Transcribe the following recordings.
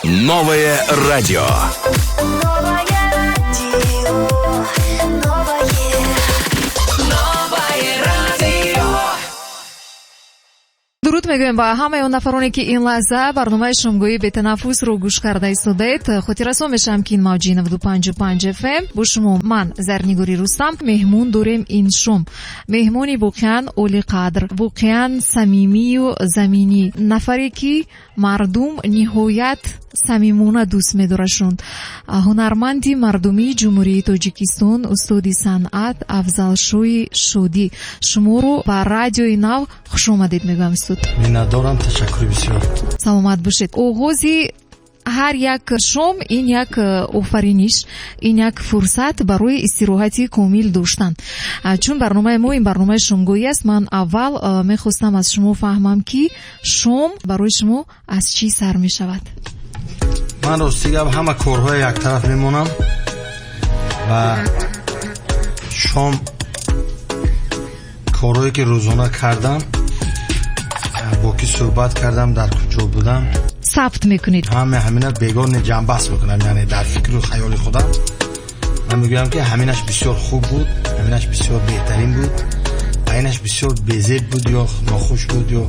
Новое радио. Новое радио, новое, новое радио. Дуруд мегӯем ба ҳамаи он нафароне, ки ин лаҳза барномаи шомгоҳии бетанаффусро гӯш карда истодаед. Хотиррасон мешавам, ки ин мавҷи 95,5 FM, бо шумо ман, Зарнигори Рустам. Меҳмон дорем ин шом, меҳмони воқеан олиқадр, воқеан самимию заминӣ, нафаре, ки мардум ниҳоят самимона дӯст медорашунд, ҳунарманди мардумии Ҷумҳурии Тоҷикистон, устоди санъат Афзалшоҳи Шодӣ. Шуморо ба Радиои Нав хушомадед мегӯям, устод. Миннатдорам, ташаккури бисёр. Саломат бошед. Оғози ҳар як шом ин як офариниш, ин як фурсат барои истироҳати комил доштан. Чун барномаи мо ин барномаи шомгоҳӣ аст, ман аввал мехостам аз шумо фаҳмам, ки шом барои шумо аз чӣ сар мешавад? Ман, рости гап, ҳама корҳои яктараф мемонам ва шом корҳое, ки рӯзона кардам, бо ки суҳбат кардам, дар куҷо будам, сабт мекунед. Ҳама ҳамина бегоҳ ҷамъбаст мекунам, яъне дар фикру хаёли худам ман мегӯям, ки ҳаминаш бисёр хуб буд, ҳаминаш бисёр беҳтарин буд ва инаш бисёр безеб буд ё нохуш буд, ё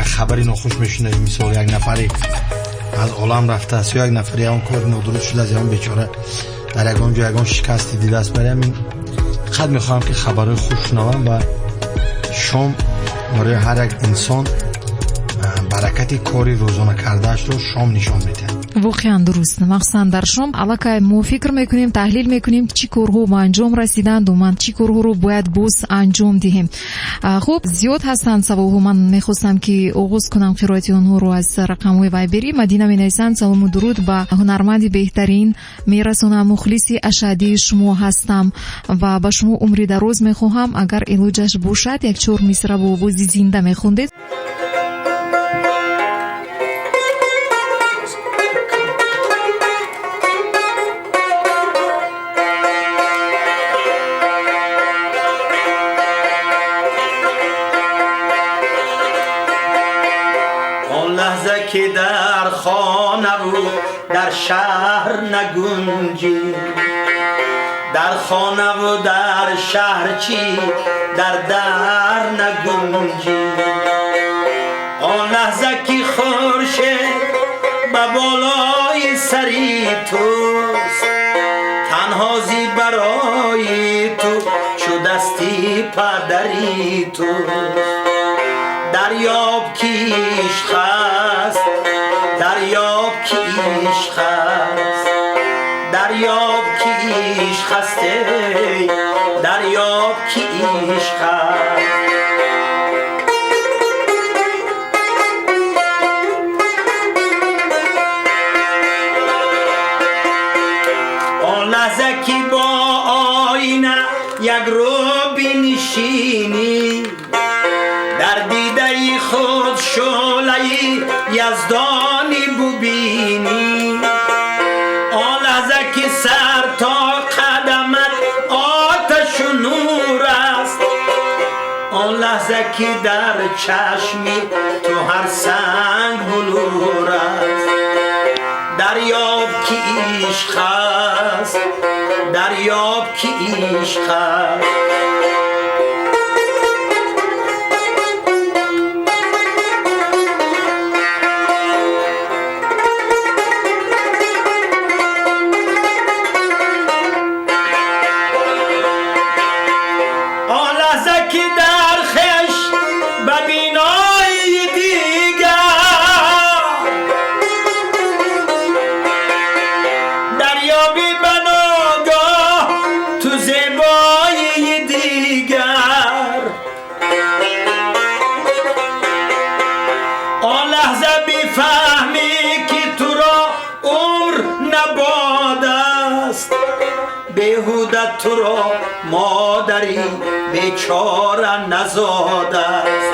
як хабари нохуш мешунавем, мисол, як нафаре аз олам рафтааст ё як нафаре ягон кори нодуруст шудааст, ягон бечора дар ягон ҷо ягон шикасте дидааст. Барои ҳамин фақат мехоҳам, ки хабарҳои хуш шунавам ва шом барои ҳар як инсон баракати кори рӯзона кардаашро шом нишон медиҳад. Воқеан дуруст. Махсусан дар шом аллакай мо фикр мекунем, таҳлил мекунем, чӣ корҳо ба анҷом расиданд, умуман чӣ корҳоро бояд боз анҷом диҳем. Хуб, зиёд ҳастанд саволҳо. Ман мехостам, ки оғоз кунам қироати онҳоро аз рақамҳои Вайбери. Мадина менависанд: «Салому дуруд ба ҳунарманди беҳтарин мерасонам, мухлиси ашаддии шумо ҳастам ва ба шумо умри дароз мехоҳам. Агар илоҷаш бошад, як чор мисра бо овози зинда мехондед». Он лаҳза, ки дар хонаву дар шаҳр нагунҷӣ, дар хонаву дар шаҳр чӣ, дар дар нагунҷӣ. Он лаҳза, ки хуршед ба болои сари туст, танҳо зи барои ту, чу дасти падари туст. Дарёб, ки ишқ аст, дарёб, ки ишқ аст, дарёб, ки ишқ аст, эй, дарёб, ки ишқ аст. Он лаҳза, ки бо оина як рӯ бинишинӣ, дар дидаи худ шӯълаи яздонӣ бубинӣ. Он лаҳза, ки сар то қадамат оташу нур аст, он лаҳза, ки дар чашми ту ҳар санг булур аст. Дарёб, ки ишқ аст, дарёб, ки ишқ аст. Он лаҳза, ки дар хеш ба бинои дигар дарёби ба ногоҳ ту зебоии дигар, он лаҳза бифаҳмӣ, ки туро умр набод аст, беҳуда туро модари бечора назодааст,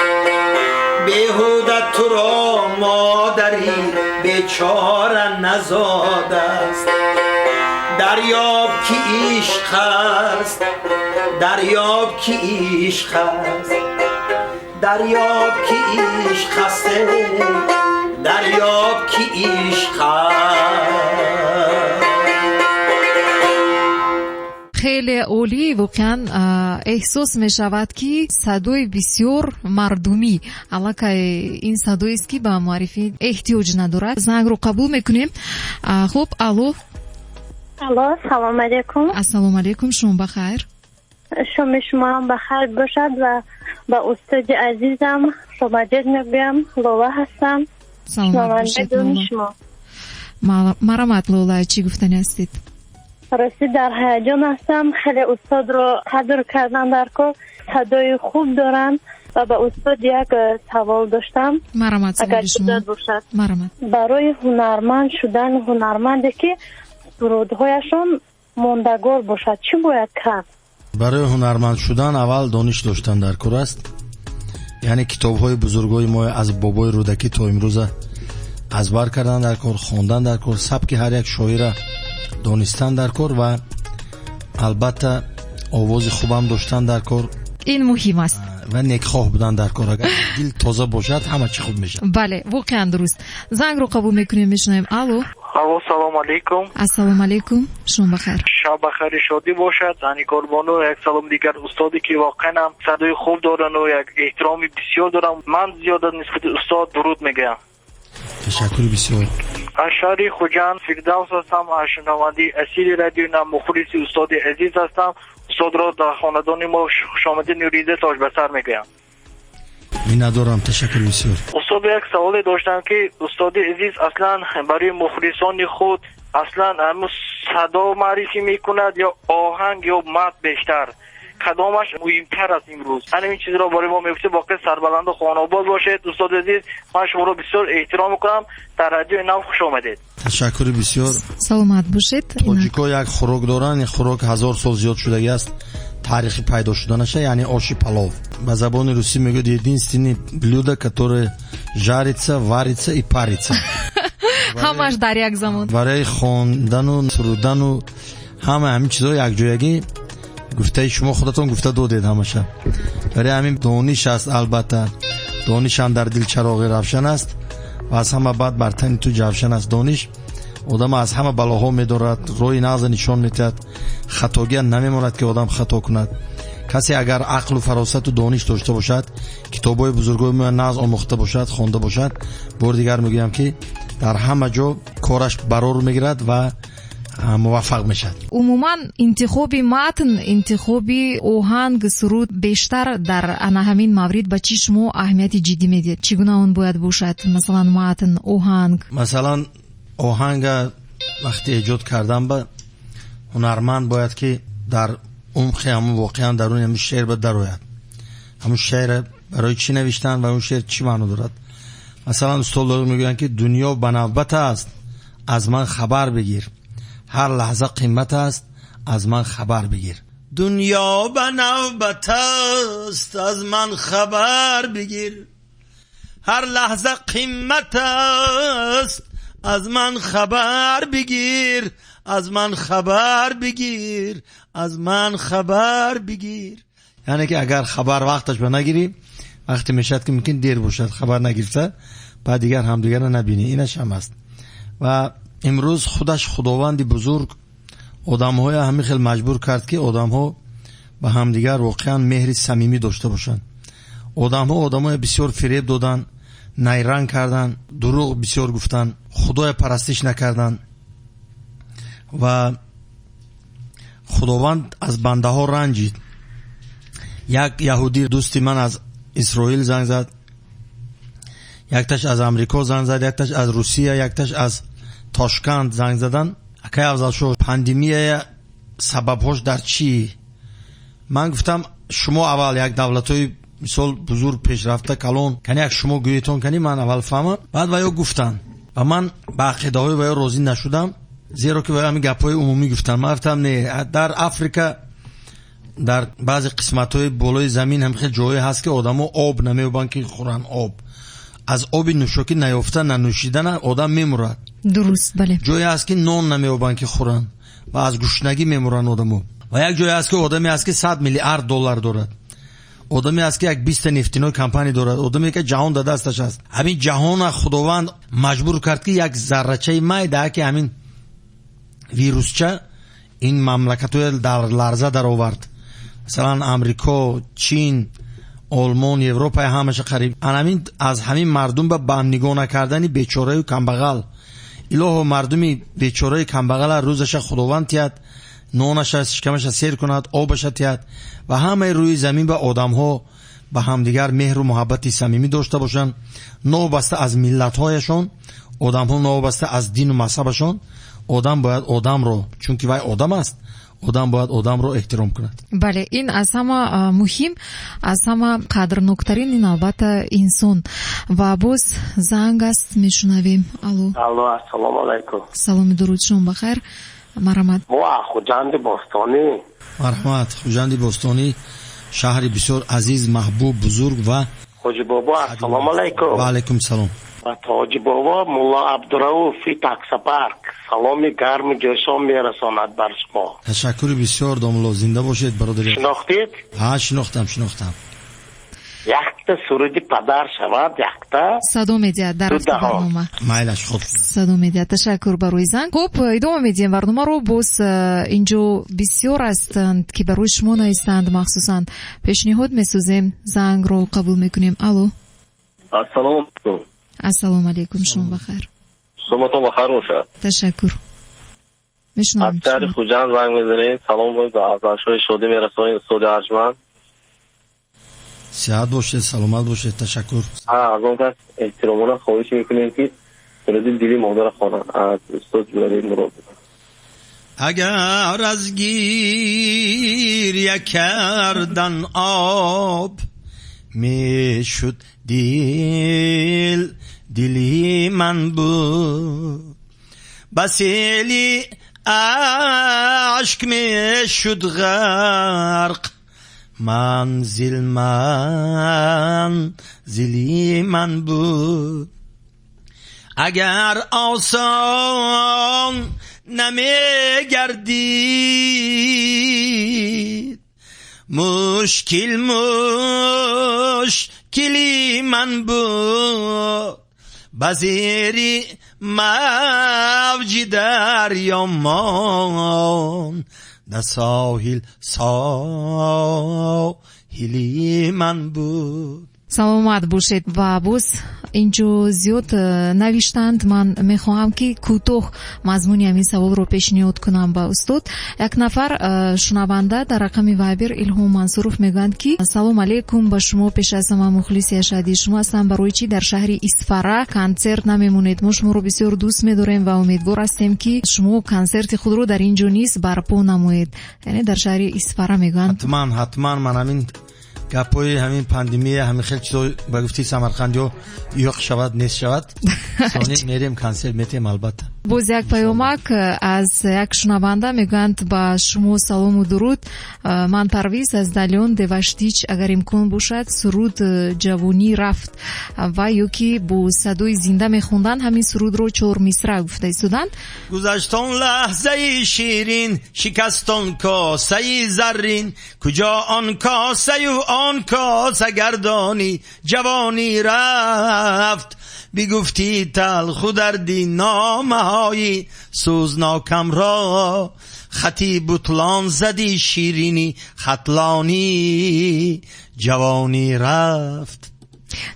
беҳуда туро модари бечора назодааст. Дарёб, ки ишқ аст, дарёб, ки ишқ аст, дарёб, ки ишқ аст, эй. Дарёб ки ишқ аст. Хеле олӣ, воқеан эҳсос мешавад, ки садои бисёр мардумӣ, аллакай ин садоест, ки ба муаррифӣ эҳтиёҷ надорад. Зангро қабул мекунем. Хуб, алло. Алло, салом алейкум. Ассалому алейкум, шом ба хайр. Шоми шумо ҳам ба хайр бошад ва ба устоди азизам шомадед мегӯям. Лола ҳастам. Саломат бошед, Лола. Марамат, Лола, чӣ гуфтани ҳастед? Рости дар ҳаяҷон ҳастам. Хеле устодро қадр кардан дар кор, садои хуб доранд ва ба устод як савол доштам. Марамат, агар саволи шумо. иҷозат бошад. Марамат. Барои ҳунарманд шудан, ҳунарманде ки сурудҳояшон мондагор бошад, чӣ бояд кард? Барои ҳунарманд шудан аввал дониш доштан дар кор аст. Яъне китобҳои бузургои мо аз бобои Рӯдакӣ то имрӯза аз бар кардан дар кор, хондан дар кор, сабки ҳар як шоира донистан дар кор ва албатта овози хубам доштан дар кор. Ин муҳим аст. Ва некхоҳ будан дар кор. Агар дил тоза бошад, ҳама чӣ хуб мешавад. Бале, воқеан дуруст. Зангро қабул мекунем, мешунавем. Алло. Алло, салом алейкум. Ассалому алейкум, шом бахайр. Шаб бахайр, шодӣ бошад. Занигорбону, як салом дигар устоде ки воқеан ҳам садои хуб доранд ва як эҳтироми бисёр дорам. Ман зиёда нисбати устод дуруд мегӯям. Ташаккури бисёр. Аз шаҳри Хуҷанд Фирдавс ҳастам, аз шунавандаи асили радиои Нав, мухлиси устоди азиз ҳастам. Устодро дар хонадони мо хушомадид нурида тоҷ ба сар мегӯям. Миннатдорам, ташаккури бисёр. Устод, як саволе доштам, ки устоди азиз аслан барои мухлисони худ аслан ҳамун садо муаррифӣ мекунад ё оҳанг ё матн бештар? Кадомаш муҳимтар аст имрӯз? Ҳамин чизро барои мо мегуфтед. Боқӣ сарбаланду хонобод бошед, устоди азиз. Ман шуморо бисёр эҳтиром мекунам. Дар радиои Нав хуш омадед. Ташаккури бисёр. Саломат бошед. Тоҷико як хӯрок доранд, ин хӯрок 1000 сол зиёд шудагӣ аст, таърихи пайдо шуданаша, яъне оши палов. Ба забони русӣ мегӯяд единственное блюдо, которое жарится, варится и парится. Ҳамаш дар як замон. Барои хондану сурудану ҳама ҳамин чизҳо якҷоягӣ гуфтаи шумо худатон гуфта додед ҳамаша. Барои ҳамин дониш аст, албатта. Дониш ҳам дар дил чароғи равшан аст ва аз ҳама бад бар тани ту ҷавшан аст. Дониш одам аз ҳама балоҳо медорад, роҳи нағза нишон медиҳад, хатогия намемонад ки одам хато кунад. Касе агар ақлу фаросату дониш дошта бошад, китобҳои бузургои мо нағз омӯхта бошад, хонда бошад, бори дигар мегӯям ки дар ҳама ҷо кораш барор мегирад ва муваффақ мешавад. Умуман интихоби матн, интихоби оҳанг, суруд бештар дар ана ҳамин маврид ба чӣ шумо аҳамияти ҷиддӣ медиҳед? Чӣ гуна он бояд бошад? Масалан, матн, оҳанг. Масалан, оҳанга вақти эҷод кардан ба ҳунарманд бояд ки дар умқи ҳамун воқеан даруни ҳамун шеър ба дарояд. Ҳамун шеър барои чӣ навиштан ва он шеър чӣ маъно дорад? Масалан, устод Лоиқ мегӯянд ки дунё ба навбат аст, аз ман хабар бигир. Ҳар лаҳза қимат аст, аз ман хабар бигир. Дунё ба навбат аст, аз ман хабар бигир. Ҳар лаҳза қимат аст, аз ман хабар бигир. Аз ман хабар бигир, аз ман хабар бигир. Яъне ки агар хабар вақташ ба нагирӣ, вақте мешавад ки мумкин дер бошад, хабар нагирифта, баъд дигар ҳамдигарро набинӣ. Инаш ҳам аст. Ва имрӯз худаш худованди бузург одамҳоя ҳамин хел маҷбур кард, ки одамҳо ба ҳамдигар воқеан меҳри самимӣ дошта бошанд. Одамҳо одамҳоя бисёр фиреб доданд, найранг карданд, дурӯғ бисёр гуфтанд, худоя парастиш накарданд ва худованд аз бандаҳо ранҷид. Як яҳудӣ дӯсти ман аз Исроил занг зад, якташ аз Амрико занг зад, якташ аз Русия, якташ аз Тошканд занг задан. Акай Афзалшоҳ, пандемияя сабабҳош дар чӣ? Ман гуфтам шумо аввал як давлатҳои мисол бузург пешрафта калон кани як шумо гӯетон кани ман аввал фаҳмам. Баъд ваё гуфтанд ва ман ба ақидаҳои ваё розӣ нашудам, зеро ки ваё ҳамин гапҳои умумӣ гуфтанд. Ман гуфтам не, дар Африка дар баъзе қисматҳои болои замин ҳам хел ҷоҳое ҳаст ки одамо об намеёбанд ки хӯранд об. Аз оби нӯшокӣ наёфта нанӯшидана одам мемурад. Дуруст, бале. Ҷое ҳаст ки нон намеёбанд ки хӯранд ва аз гушнагӣ мемуранд одамо. Ва як ҷое ҳаст ки одаме ҳаст ки 100 миллиард доллар дорад. Одаме аст, ки як 20-та нефтяной компания дорад, одаме, ки ҷаҳон дар дасташ аст. Ҳамин ҷаҳона Худованд маҷбур кард, ки як заррачаи майда, ки ҳамин вирусча ин мамлакатҳоя дар ларза даровард, масалан, Амрико, Чин, Олмон, Европа, ҳамаша қариб. Анамин аз ҳамин мардум ба нигоҳ накардани бечораю камбағал. Илоҳо, мардуми бечораи камбағала рӯзаша Худованд тиҳад, нонаша, шикамаша сер кунад, обаша тиҳад ва ҳамаи рӯи замин ба одамҳо ба ҳамдигар меҳру муҳаббати самимӣ дошта бошанд, новобаста аз миллатҳояшон одамҳо, новобаста аз дину мазҳабашон. Одам бояд одамро, чунки вай одам аст, одам бояд одамро эҳтиром кунад. Бале, ин аз ҳама муҳим, аз ҳама қадрноктарин ин, албатта, инсон. Ва боз занг аст, мешунавем. Алло. Алло, ассалому алайкум. Саломи дуруд, шом бахайр, марҳамат. Мо аз Хуҷанди бостонӣ. Марҳамат, Хуҷанди бостонӣ, шаҳри бисёр азиз, маҳбуб, бузург ва Ҳоҷибобо, ассалому алайкум. Ва алайкум салом. Ба Тоҷибобо Мулло Абдурауфи таксопарк саломи гарму ҷӯшон мерасонад бар шумо. Ташаккури бисёр, домулло, зинда бошед, бародари. Шинохтед? Ҳа, шинохтам, шинохтам. Якта суруди падар шавад, якта. Садо медиҳад дар Ду даҳон. барнома. Майлаш, хуб. Садо медиҳад. Ташаккур барои занг. Хуб, идома медиҳем барномаро. Боз инҷо бисёр ҳастанд, ки барои шумо нависанд, махсусан пешниҳод месозем. Зангро қабул мекунем. Алло. Ассалому алайкум. Ассалому алайкум, шом бахайр. Шоматон бахайр бошад. Ташаккур, мешунавам. Аз шаҳри Хуҷанд занг мезанем. Салом ба афзалшоҳи шодӣ мерасонем, устоди арҷманд. Сиҳат бошед, саломат бошед, ташаккур. Аз он кас эҳтиромона хоҳиш мекунем, ки суруди дили модарро хонанд аз устод Ҷӯрабек Муродов. Агар аз гиря кардан об мешуд, дил дили ман буд, ба сели ашк мешуд ғарқ манзил, манзили ман буд. Агар осон намегардид мушкил, мушкили ман буд, ба зери мавҷи дарё монда соҳил, соҳили ман буд. Саломат бошед. Ва боз инҷо зиёд навиштанд. Ман мехоҳам, ки кӯтоҳ мазмуни ҳамин саволро пешниҳод кунам ба устод. Як нафар шунаванда дар рақами Вайбер, Илҳом Мансуров, мегӯянд, ки салом алейкум ба шумо, пеш аз ҳама мухлиси ашаддии шумо ҳастам. Барои чӣ дар шаҳри Исфара консерт намемонед? Мо шуморо бисёр дӯст медорем ва умедвор ҳастем, ки шумо консерти худро дар ин ҷо низ барпо намоед, яъне дар шаҳри Исфара, мегӯянд. Ҳатман, ҳатман. Ман ҳамин гапҳои ҳамин пандемия, ҳамин хел чизо, ба гуфти самарқандиҳо, ёқ шавад, нест шавад, сони мерем, консерт метем, албатта. Боз як паёмак аз як шунаванда, мегӯянд: ба шумо салому дуруд, ман Парвиз аз Далён, Деваштич. Агар имкон бошад, суруд «Ҷавонӣ рафт» ва ё ки бо садои зинда мехонданд ҳамин сурудро, чор мисра гуфта истоданд. Гузашт он лаҳзаи ширин, шикаст он косаи заррин, куҷо он косаю он косагардонӣ, ҷавонӣ рафт. Бигуфтӣ талху дарди номаҳои сӯзнокамро, хати бутлон задӣ, ширини хатлонӣ, ҷавонӣ рафт.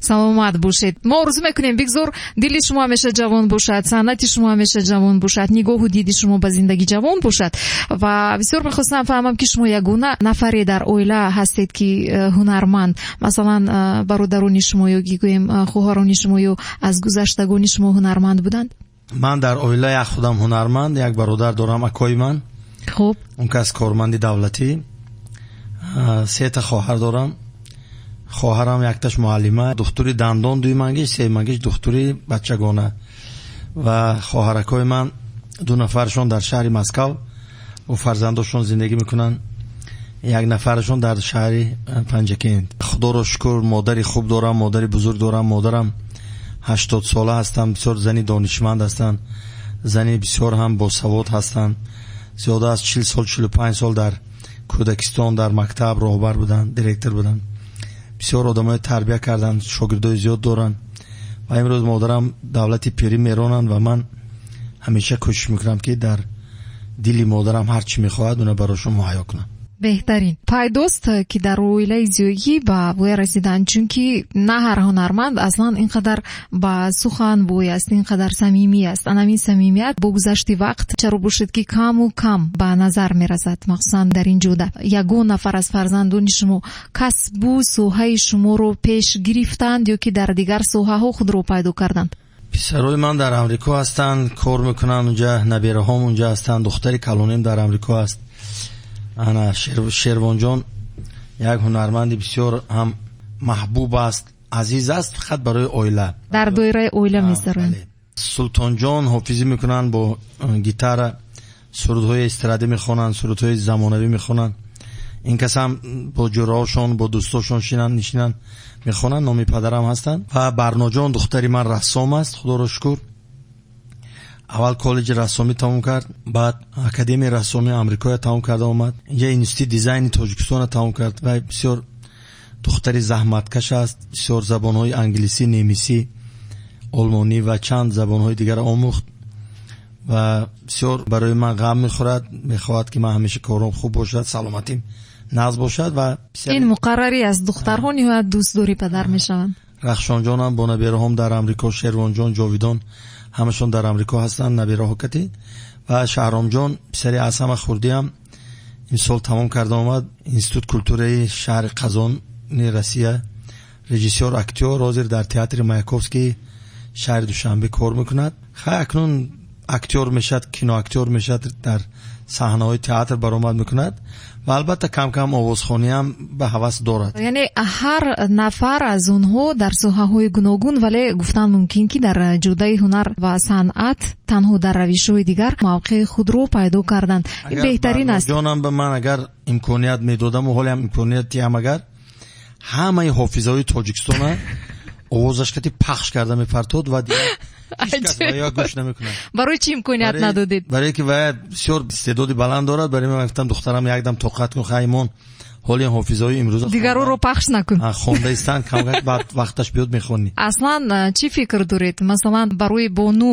Саломат бошед. Мо орзу мекунем, бигзор дили шумо ҳамеша ҷавон бошад, санъати шумо ҳамеша ҷавон бошад, нигоҳу диди шумо ба зиндагӣ ҷавон бошад. Ва бисёр мехостам фаҳмам, ки шумо ягона нафаре дар оила ҳастед, ки ҳунарманд, масалан, бародарони шумо ё гӯем, хоҳарони шумо ё аз гузаштагони шумо ҳунарманд буданд? Ман дар оила як худам ҳунарманд, як бародар дорам, акои ман. Он кас корманди давлатӣ. Сета хоҳар дорам. Хоҳарам якташ муаллима, духтури дандон дуюмангиш, сеюмангиш духтури бачагона. Ва хоҳаракҳои ман ду нафаршон дар шаҳри Москав бо фарзандошон зиндагӣ мекунанд, як нафарашон дар шаҳри Панҷакент. Худоро шукр, модари хуб дорам, модари бузург дорам. Модарам 80-сола ҳастанд, бисёр зани донишманд ҳастанд, зани бисёр ҳам босавод ҳастанд. Зиёда аз 40 сол, 45 сол дар кӯдакистон, дар мактаб роҳбар буданд, директор буданд. Бисёр одамои тарбия карданд, шогирдои зиёд доранд ва имрӯз модарам давлати пирӣ меронанд ва ман ҳамеша кӯшиш мекунам, ки дар дили модарам ҳар чӣ мехоҳад, уна барошон муҳайё кунам. Беҳтарин. Пайдост, ки дар оилаи зиёӣ ба воя расиданд, чунки на ҳар ҳунарманд аслан ин қадар ба сухан бой аст, ин қадар самимӣ аст. Ана ҳамин самимият бо гузашти вақт чаро бошед, ки каму кам ба назар мерасад, махсусан дар ин ҷода. Ягон нафар аз фарзандони шумо касбу соҳаи шуморо пеш гирифтанд ё ки дар дигар соҳаҳо худро пайдо карданд? Писарои ман дар Амрико ҳастанд, кор мекунанд унҷа, набераҳом унҷа ҳастанд, духтари калоним дар Амрико аст. Ана Шервонҷон як ҳунарманди бисёр ҳам маҳбуб аст, азиз аст, фақат барои оила. Дар доираи оила месароянд. Султонҷон ҳофизӣ мекунанд бо гитара, сурудҳои эстрадӣ мехонанд, сурудҳои замонавӣ мехонанд. Ин кас ҳам бо ҷӯраҳошон, бо дӯстошон шинанд, нишинанд, мехонанд, номи падарам ҳастанд. Ва Барноҷон духтари ман рассом аст, худоро шукр. Аввал коллеҷи рассомӣ тамом кард, баъд академияи рассомии Амрикоя тамом карда омад, инҷа институти дизайни Тоҷикистонро тамом кард ва бисёр духтари заҳматкаш аст, бисёр забонҳои англисӣ, немисӣ, олмонӣ ва чанд забонҳои дигарро омӯхт ва бисёр барои ман ғам мехӯрад, мехоҳад, ки ман ҳамеша кором хуб бошад, саломатим нағз бошад ва ин муқаррарӣ аст, духтарҳо ниҳоят дӯстдори падар мешаванд. Рахшонҷонам бо набераҳом дар Амрико, Шервонҷон, Ҷовидон ҳамашон дар Амрико ҳастанд, набераҳо кати. Ва Шаҳромҷон писари аз ҳама хурдиам имсол тамом карда омад институт культураи шаҳри Қазони Россия, режиссёр, актёр, ҳозир дар театри Маяковский шаҳри Душанбе кор мекунад. Хай, акнун актёр мешавад, киноактёр мешавад, дар саҳнаҳои театр баромад мекунад ва албатта кам-кам овозхониам ба ҳавас дорад. Яъне ҳар нафар аз онҳо дар соҳаҳои гуногун, вале гуфтан мумкин, ки дар ҷодаи ҳунар ва санъат танҳо дар равишҳои дигар мавқеи худро пайдо карданд. Ин беҳтарин аст. Ҷонам, ба ман агар имконият медодаму ҳолиам имкониятиам, агар ҳамаи ҳофизаҳои Тоҷикистона овозаш кати пахш карда мепартод ва дигар ҳеҷ кас вая гӯш намекунад. Барои чӣ имконият надодед? Барое ки вая бисёр истеъдоди баланд дорад. Барои ман гуфтам: духтарам, якдам тоқат кун, хаймон, ҳоли ҳофизаҳои имрӯза дигароро пахш накун. Хонда истанд, камгак баъд вақташ биёд, мехонӣ. Аслан чӣ фикр доред, масалан, барои бону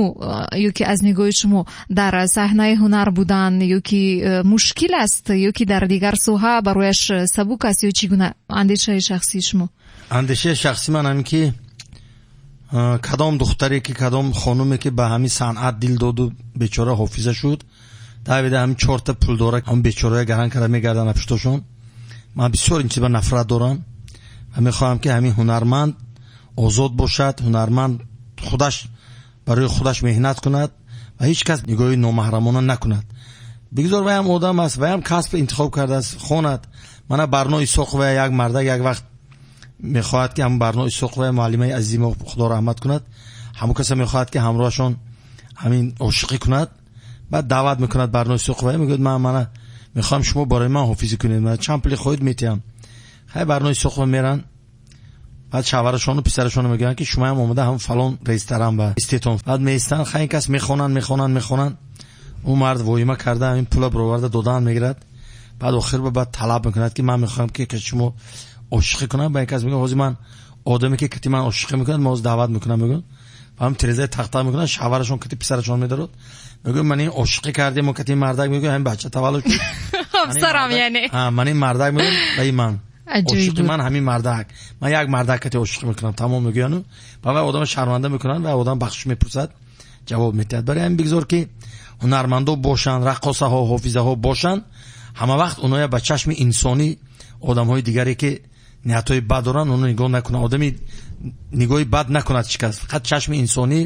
ё ки аз нигоҳи шумо дар саҳнаи ҳунар будан ё ки мушкил аст, ё ки дар дигар соҳа барояш сабук аст, ё чӣ гуна андешаи шахсии шумо? Андешаи шахсии ман ҳамин, ки кадом духтаре ки, кадом хонуме ки ба ҳамин санъат дил доду бечора ҳофиза шуд, давида ҳамин чорта пулдора, ҳамин бечорая гаран карда мегарданд пуштошон. Ман бисёр ин чиз ба нафрат дорам ва мехоҳам, ки ҳамин ҳунарманд озод бошад, ҳунарманд худаш барои худаш меҳнат кунад ва ҳеҷ кас нигоҳи номаҳрамона накунад. Бигзор ваям одам аст, ваям касб интихоб кардааст, хонад. Мана Барно Исоқова, як мардак як вақт мехоҳад, ки ҳамн Барно Исоқова, муаллимаи азизи мо, худо раҳмат кунад, ҳамон каса мехоҳад, ки ҳамроҳашон ҳамин ошиқӣ кунад. Баъд даъват мекунад Барно Исоқова, мегӯяд: ман мана мехоҳам шумо барои ман ҳофизӣ кунед, ман чанд пули хоҳед метиҳам. Хай, Барно Исоқова меранд, баъд шавҳарашону писарашону мегӯянд, ки шумоям омада ҳам фалон ресторан ба истетон. Баъд меистанд, хай, ин кас мехонанд, мехонанд, мехонанд. Ӯ мард воима карда ҳамин пула бароварда додан мегирад. Баъд охир баъд талаб мекунад, ки ман мехоҳам, ки шумо ошиқӣ кунам. Ба ин кас мегӯяд: ҳозир ман одаме ки кати ман ошиқӣ мекунад, ман ҳозир даъват мекунам. Мегӯяд, ва ҳам тирезаи тахта мекунад, шавҳарашон кати писарашон медарод. Мегӯяд: ман ин ошиқӣ кардем мо кати мардак, мегӯяд, ҳамин бача таваллуд шуд. Ҳамсарам яъне. Ман ин мардак, мегӯям, ба ин ман ошиқи ман ҳамин мардак, ман як мардак кати ошиқӣ мекунам, тамом. Мегӯяну ба вай одама шарманда мекунанд ва одам бахшиш мепурсад, ҷавоб медиҳад. Барои ҳамин бигзор, ки ҳунармандо бошанд, раққосаҳо, ҳофизаҳо бошанд, ҳама вақт оноя ба чашми инсонӣ одамҳои дигаре ки ниятҳои бад доранд, оно нигоҳ накунанд, одами нигоҳи бад накунад ҳеҷ кас, фақат чашми инсонӣ,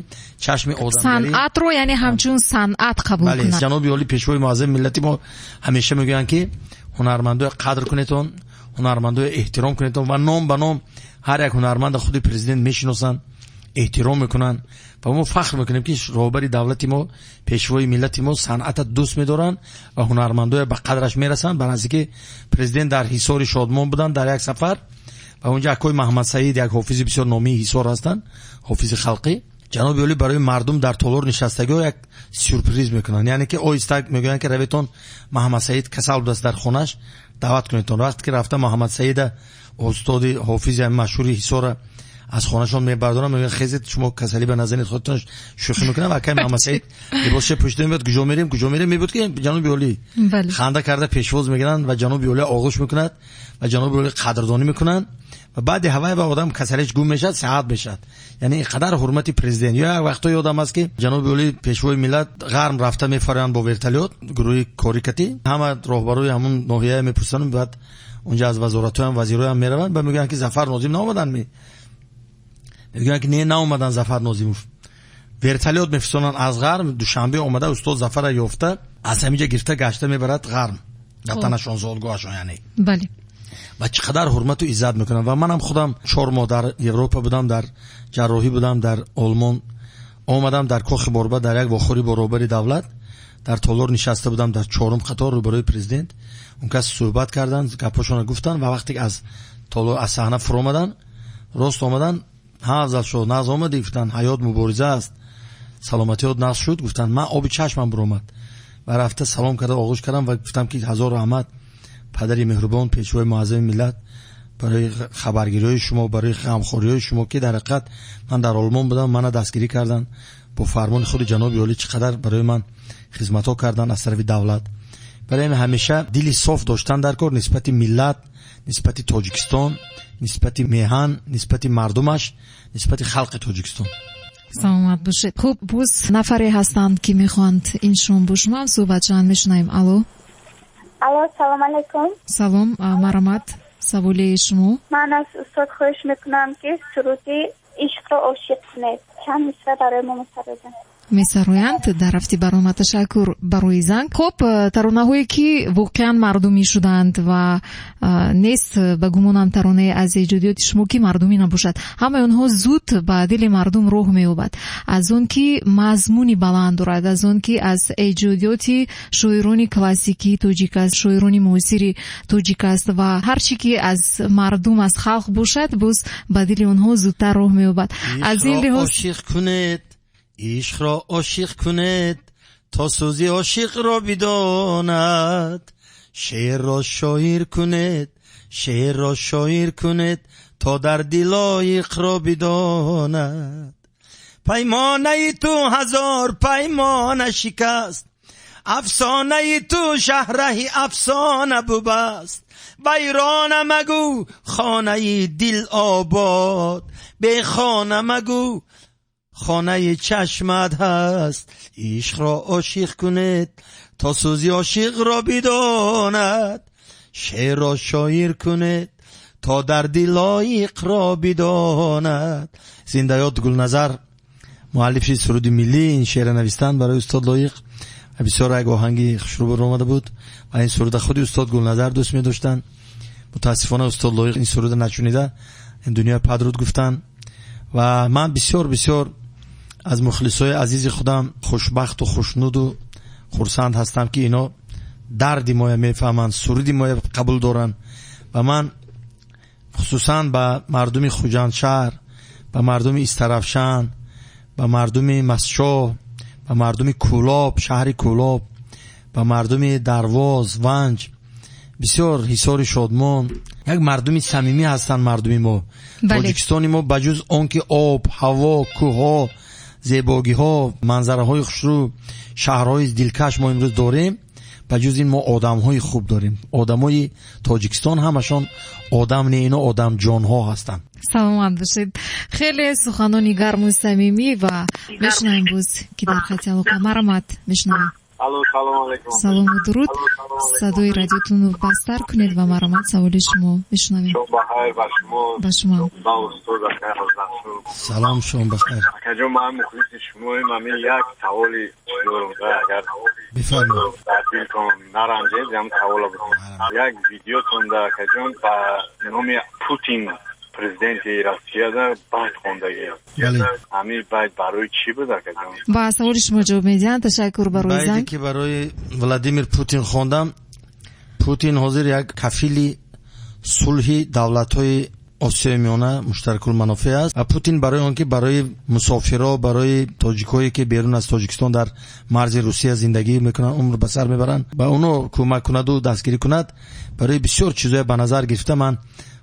чашми одамгарӣ. Санъатро яъне ҳамчун санъат қабул кунад. Ҷаноби олӣ, пешвои муаззами миллати мо ҳамеша мегӯянд, ки ҳунармандоя қадр кунедон, ҳунармандоя эҳтиром кунедон ва ном ба ном ҳар як ҳунарманда худи президент мешиносанд, эҳтиром мекунанд. Ва мо фахр мекунем, ки роҳбари давлати мо, пешвои миллати мо санъата дӯст медоранд ва ҳунармандоя ба қадраш мерасанд. Ба наздики президент дар Ҳисори Шодмон буданд дар як сафар ва онҷа акои Маҳаммадсаид, як ҳофизи бисёр номии Ҳисор ҳастанд, ҳофизи халқӣ. Ҷаноби олӣ барои мардум дар толор нишастагиҳо як сюрприз мекунанд, яъне ки оҳиста мегӯянд, ки раветон, Маҳаммадсаид касал будааст, дар хонаш даъват кунедтон. Вақте ки рафта Муҳаммадсаида Устоди ҳофизи машҳури Ҳисора аз хонашон мебардорам, мегӯянд хезед, шумо касалӣ ба назанед, худатон шӯхӣ мекунам. Ва акай Муҳаммадсаид либосша пӯшида меояд, куҷо мерем, куҷо мерем, мебуд ки ҷаноби олӣ ханда карда пешвоз мегиранд ва ҷаноби олӣ оғӯш мекунад ва ҷаноби олӣ қадрдонӣ мекунанд ва баъди ҳавай ба одам касалиш гум мешавад, сиҳат мешавад. Яъне ин қадар ҳурмати президент. Ё як вақто ёдам аст, ки ҷаноби олӣ, пешвои миллат ғарм рафта мефароянд бо вертолёт, гурӯҳи корикатӣ, ҳама роҳбарои ҳамун ноҳия мепурсанд, баъд унҷа аз вазоратҳоям вазироям мераванд ва мегӯянд, ки Зафар Нозим наомаданд ми? Мегӯянд, ки не, наомаданд Зафар Нозимов. Вертолёт мефирсонанд аз ғарм, Душанбе омада, устод Зафара ёфта, аз ҳаминҷа гирифта гашта мебарад ғарм, ватанашон, зодгоҳашон, яъне. Ва чӣ қадар ҳурмату иззат мекунанд. Ва манам худам 4 моҳ дар Европа будам, дар ҷарроҳӣ будам, дар Олмон омадам, дар кохи Борба дар як вохӯрӣ бо роҳбари давлат дар толор нишаста будам, дар чорум қатор рӯбарӯи президент. Он кас суҳбат карданд, гапҳошонро гуфтанд ва вақте ки аз толор, аз саҳна фуромаданд, рост омаданд, ҳа, Афзалшоҳ, нағз омадӣ, гуфтанд, ҳаёт мубориза аст, саломатиёт нағз шуд, гуфтанд. Ман оби чашмам буромад ва рафта салом карда оғӯш кардам ва гуфтам, ки ҳазор раҳмат, падари меҳрубон, пешвои муаззами миллат, барои хабаргириҳои шумо, барои ғамхориҳои шумо, ки дар ҳақиқат ман дар Олмон будам, мана дастгирӣ карданд бо фармони худи ҷаноби олӣ, чӣ қадар барои ман хизматҳо карданд аз тарафи давлат. Барои ҳамин ҳамеша дили соф доштан дар кор нисбати миллат, нисбати Тоҷикистон, нисбати меҳан, нисбати мардумаш, нисбати халқи Тоҷикистон. Саломат бошед. Хуб, боз нафаре ҳастанд, ки мехоҳанд ин шом бо шумо ҳам суҳбат шаванд. Мешунавем. Алло. Алло, салом алейкум. Салом, марҳамат, саволи шумо. Ман аз устод хоҳиш мекунам, ки суруди ишқро ошиқ кунед, чанд мисра барои мо месароянд. Месароянд дар рафти барнома. Ташаккур барои занг. Хуб, таронаҳое ки воқеан мардумӣ шуданд ва нест, ба гумонам, таронае аз эҷодиёти шумо, ки мардумӣ набошад, ҳамаи онҳо зуд ба дили мардум роҳ меёбад, аз он ки мазмуни баланд дорад, аз он ки аз эҷодиёти шоирони классикии тоҷик аст, шоирони муосири тоҷик аст ва ҳар чи ки аз мардум, аз халқ бошад, боз ба дили онҳо зудтар роҳ меёбад. Аз ин лиҳоз ошиқ кунед, ишқро ошиқ кунед, то сӯзи ошиқро бидонад. Шеърро шоир кунед, шеърро шоир кунед, то дарди лоиқро бидонад. Паймонаи ту ҳазор паймона шикаст, афсонаи ту шаҳраҳи афсона бубаст. Вайрона магӯ, хонаи дил обод, бехона магӯ, хонаи чашмат ҳаст. Ишқро ошиқ кунед, то сӯзи ошиқро бидонад. Шеърро шоир кунед, то дарди лоиқро бидонад. Зиндаёд Гулназар, муаллифи суруди миллӣ, ин шеъра навистанд барои устод Лоиқ. Бисёр як оҳанги хушрӯ баромада буд ва ин суруда худи устод Гулназар дӯст медоштанд. Мутаассифона, устод Лоиқ ин суруда нашунида ин дунё падруд гуфтанд. Ва ман бисёр бисёр аз мухлисои азизи худам хушбахту хушнуду хурсанд ҳастам, ки ино дарди моя мефаҳманд, суруди моя қабул доранд. Ва ман хусусан ба мардуми Хуҷандшаҳр, ба мардуми Истаравшан, ба мардуми Мастчоҳ, ба мардуми Кӯлоб, шаҳри Кӯлоб, ба мардуми Дарвоз, Ванҷ, бисёр Ҳисори Шодмон, як мардуми самимӣ ҳастанд мардуми мо. Тоҷикистони мо ба ҷуз он ки об, ҳаво, кӯҳҳо, зебогиҳо, манзараҳои хушрӯ, шаҳрҳои дилкаш мо имрӯз дорем, ба ҷуз ин мо одамҳои хуб дорем. Одамои Тоҷикистон ҳамашон одам не, ино одамҷонҳо ҳастанд. Саломат бошед. Хеле суханони гарму самимӣ. Ва мешунавем боз, ки дар хати алоқа. Марҳамат, мешунавем. Алло, салом алейкум. Салому дуруд. Садои радиотонро пасттар кунед ва марҳамат, саволи шумо, мешунавем. Шом бахайр ба шумо. Ба шумо. Ба устод акай Афзалшоҳ. Салом, шом бахайр. Акаҷон, ман мухлиси шумоем. Ҳамин як саволи дорам, агар Бифармоед. дар дилтон наранҷед, ям савола бикунам. Як видеотон да, акаҷон, ба номи Путин, президенти Россияда, байт хондагӣ. Бале. Ҳамин байт барои чӣ буд, акаҷон? Ба саволи шумо ҷавоб медиҳанд. Ташаккур барои Байте занг. ки барои Владимир Путин хондам, Путин ҳозир як кафили сулҳи давлатҳои Осиёи Миёна, муштаракулманофеъ аст. Ва Путин барои он ки барои мусофиро, барои тоҷикҳое ки берун аз Тоҷикистон дар марзи Русия зиндагӣ мекунанд, умр ба сар мебаранд, ба оно кӯмак кунаду дастгирӣ кунад, барои бисёр чизое ба назар гирифта ман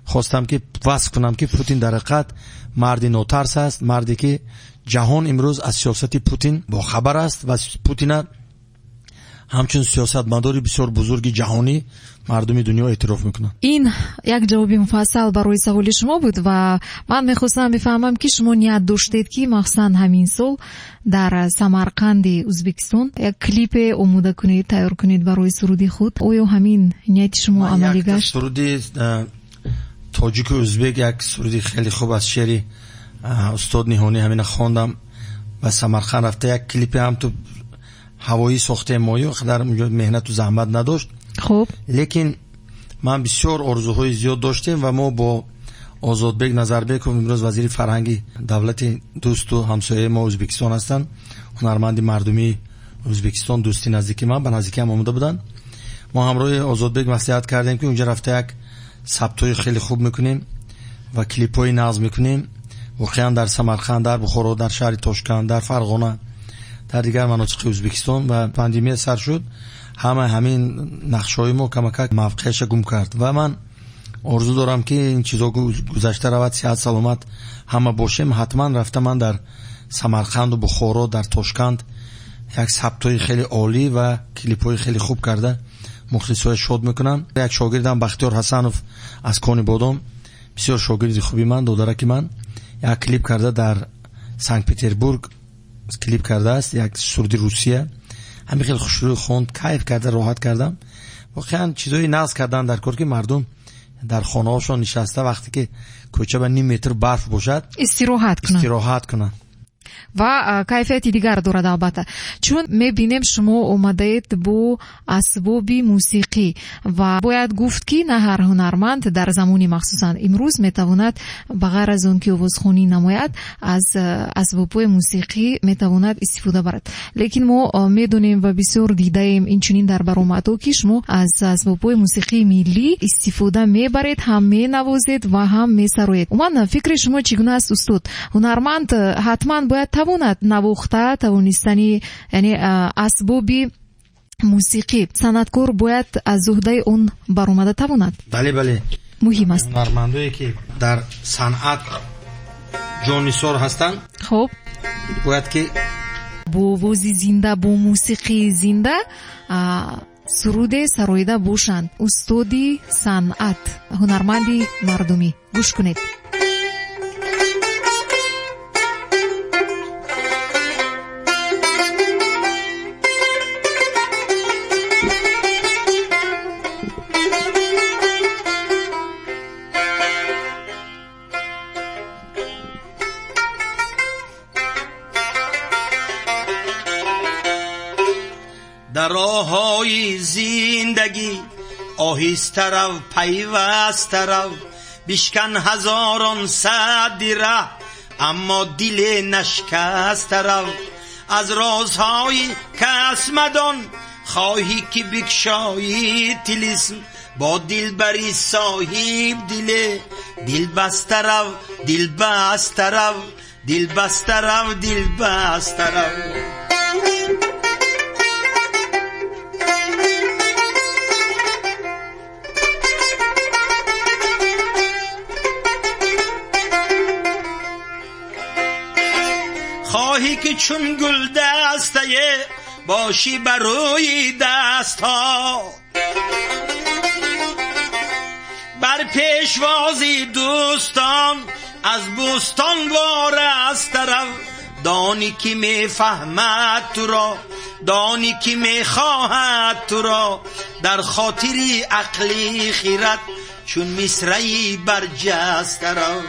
Хостам ки васф кунам, ки Путин дар ҳақиқат марди нотарс аст, марде ки ҷаҳон имрӯз аз сиёсати Путин бохабар аст ва Путина ҳамчун сиёсатмадори бисёр бузурги ҷаҳонӣ мардуми дунё эътироф мекунанд. Ин як ҷавоби муфассал барои саволи шумо буд ва ман мехостам бифаҳмам, ки шумо ният доштед, ки махсусан ҳамин сол дар Самарқанди Ӯзбекистон як клипе омода кунед, тайёр кунед барои суруди худ. Оё ҳамин нияти шумо амалӣ гашт? Суруди тоҷику ӯзбек, як суруди хеле хуб аз шеъри устод Ниҳонӣ, ҳамина хондам ва Самарқанд рафта як клипе ҳам ту ҳавоӣ сохтем мою, қадар унҷо меҳнату заҳмат надошт. Хуб. Лекин ман бисёр орзуҳои зиёд доштем ва мо бо Озодбек Назарбеков, имрӯз вазири фарҳанги давлати дӯсту ҳамсояи мо Ӯзбекистон ҳастанд, ҳунарманди мардумии Ӯзбекистон, дӯсти наздики ман, ба наздикиам омода буданд. Мо ҳамроҳи Озодбек маслиҳат кардем, ки унҷо рафта як сабтҳои хеле хуб мекунем ва клипҳои нағз мекунем. Воқеан дар Самарқанд, дар Бухоро, дар шаҳри Тошканд, дар Фарғона, дар дигар манотиқи Ӯзбекистон. Ва пандемия сар шуд, ҳама ҳамин нақшҳои мо камакак мавқеаша гум кард ва ман орзу дорам, ки ин чизо гузашта равад, сиҳат саломат ҳама бошем. Ҳатман рафта ман дар Самарқанду Бухоро, дар Тошканд як сабтҳои хеле олӣ ва клипҳои хеле хуб карда мухлисҳоя шод мекунам. Як шогирдам Бахтиёр Ҳасанов аз Кони Бодом, бисёр шогирди хуби ман, додараки ман, як клип карда дар Санкт Петербург клип кардааст, як суруди Русия, ҳамин хеле хушрӯй хонд, кайф карда роҳат кардам. Воқеан чизҳои нағз кардан дар кор, ки мардум дар хонаҳошон нишаста, вақте ки кӯча ба ним метр барф бошад, истироҳат кунанд, истироҳат кунанд. Ва кайфияти дигар дорад, албатта, чун мебинем, шумо омадаед бо асбоби мусиқӣ ва бояд гуфт, ки на ҳар ҳунарманд дар замони махсусан имрӯз метавонад ба ғайр аз он ки овозхонӣ намояд, аз асбобҳои мусиқӣ метавонад истифода барад. Лекин мо медонем ва бисёр дидаем инчунин дар баромадҳо, ки шумо аз асбобҳои мусиқии миллӣ истифода мебаред, ҳам менавозед ва ҳам месароед. Умуман, фикри шумо чӣ гуна аст, устод? Ҳунарманд ҳатман бояд тавонад навохта тавонистани, яъне асбоби мусиқӣ, санъаткор бояд аз уҳдаи он баромада тавонад? Бале, бале. Муҳим аст. Ҳунармандое ки дар санъат ҷоннисор ҳастанд, хуб, бояд ки бо овози зинда, бо мусиқии зинда суруде сароида бошанд. Устоди санъат, ҳунарманди мардумӣ, гӯш кунед. Дар роҳҳои зиндагӣ оҳиста рав, пайваста рав, бишкан ҳазорон садди раҳ, аммо диле нашкаста рав. Аз розҳои кас мадон, хоҳӣ ки бикшоӣ тилисм, бо дилбари соҳиб диле дилбаста рав, дилбаста рав, дилбаста рав, дилбаста рав. Хоҳӣ ки чун гул дастае бошӣ бар рӯи дастҳо, бар пешвози дӯстон аз бӯстон вораста рав. Донӣ ки мефаҳмад туро, донӣ ки мехоҳад туро, дар хотири ақли хират чун мисраи барҷаста рав.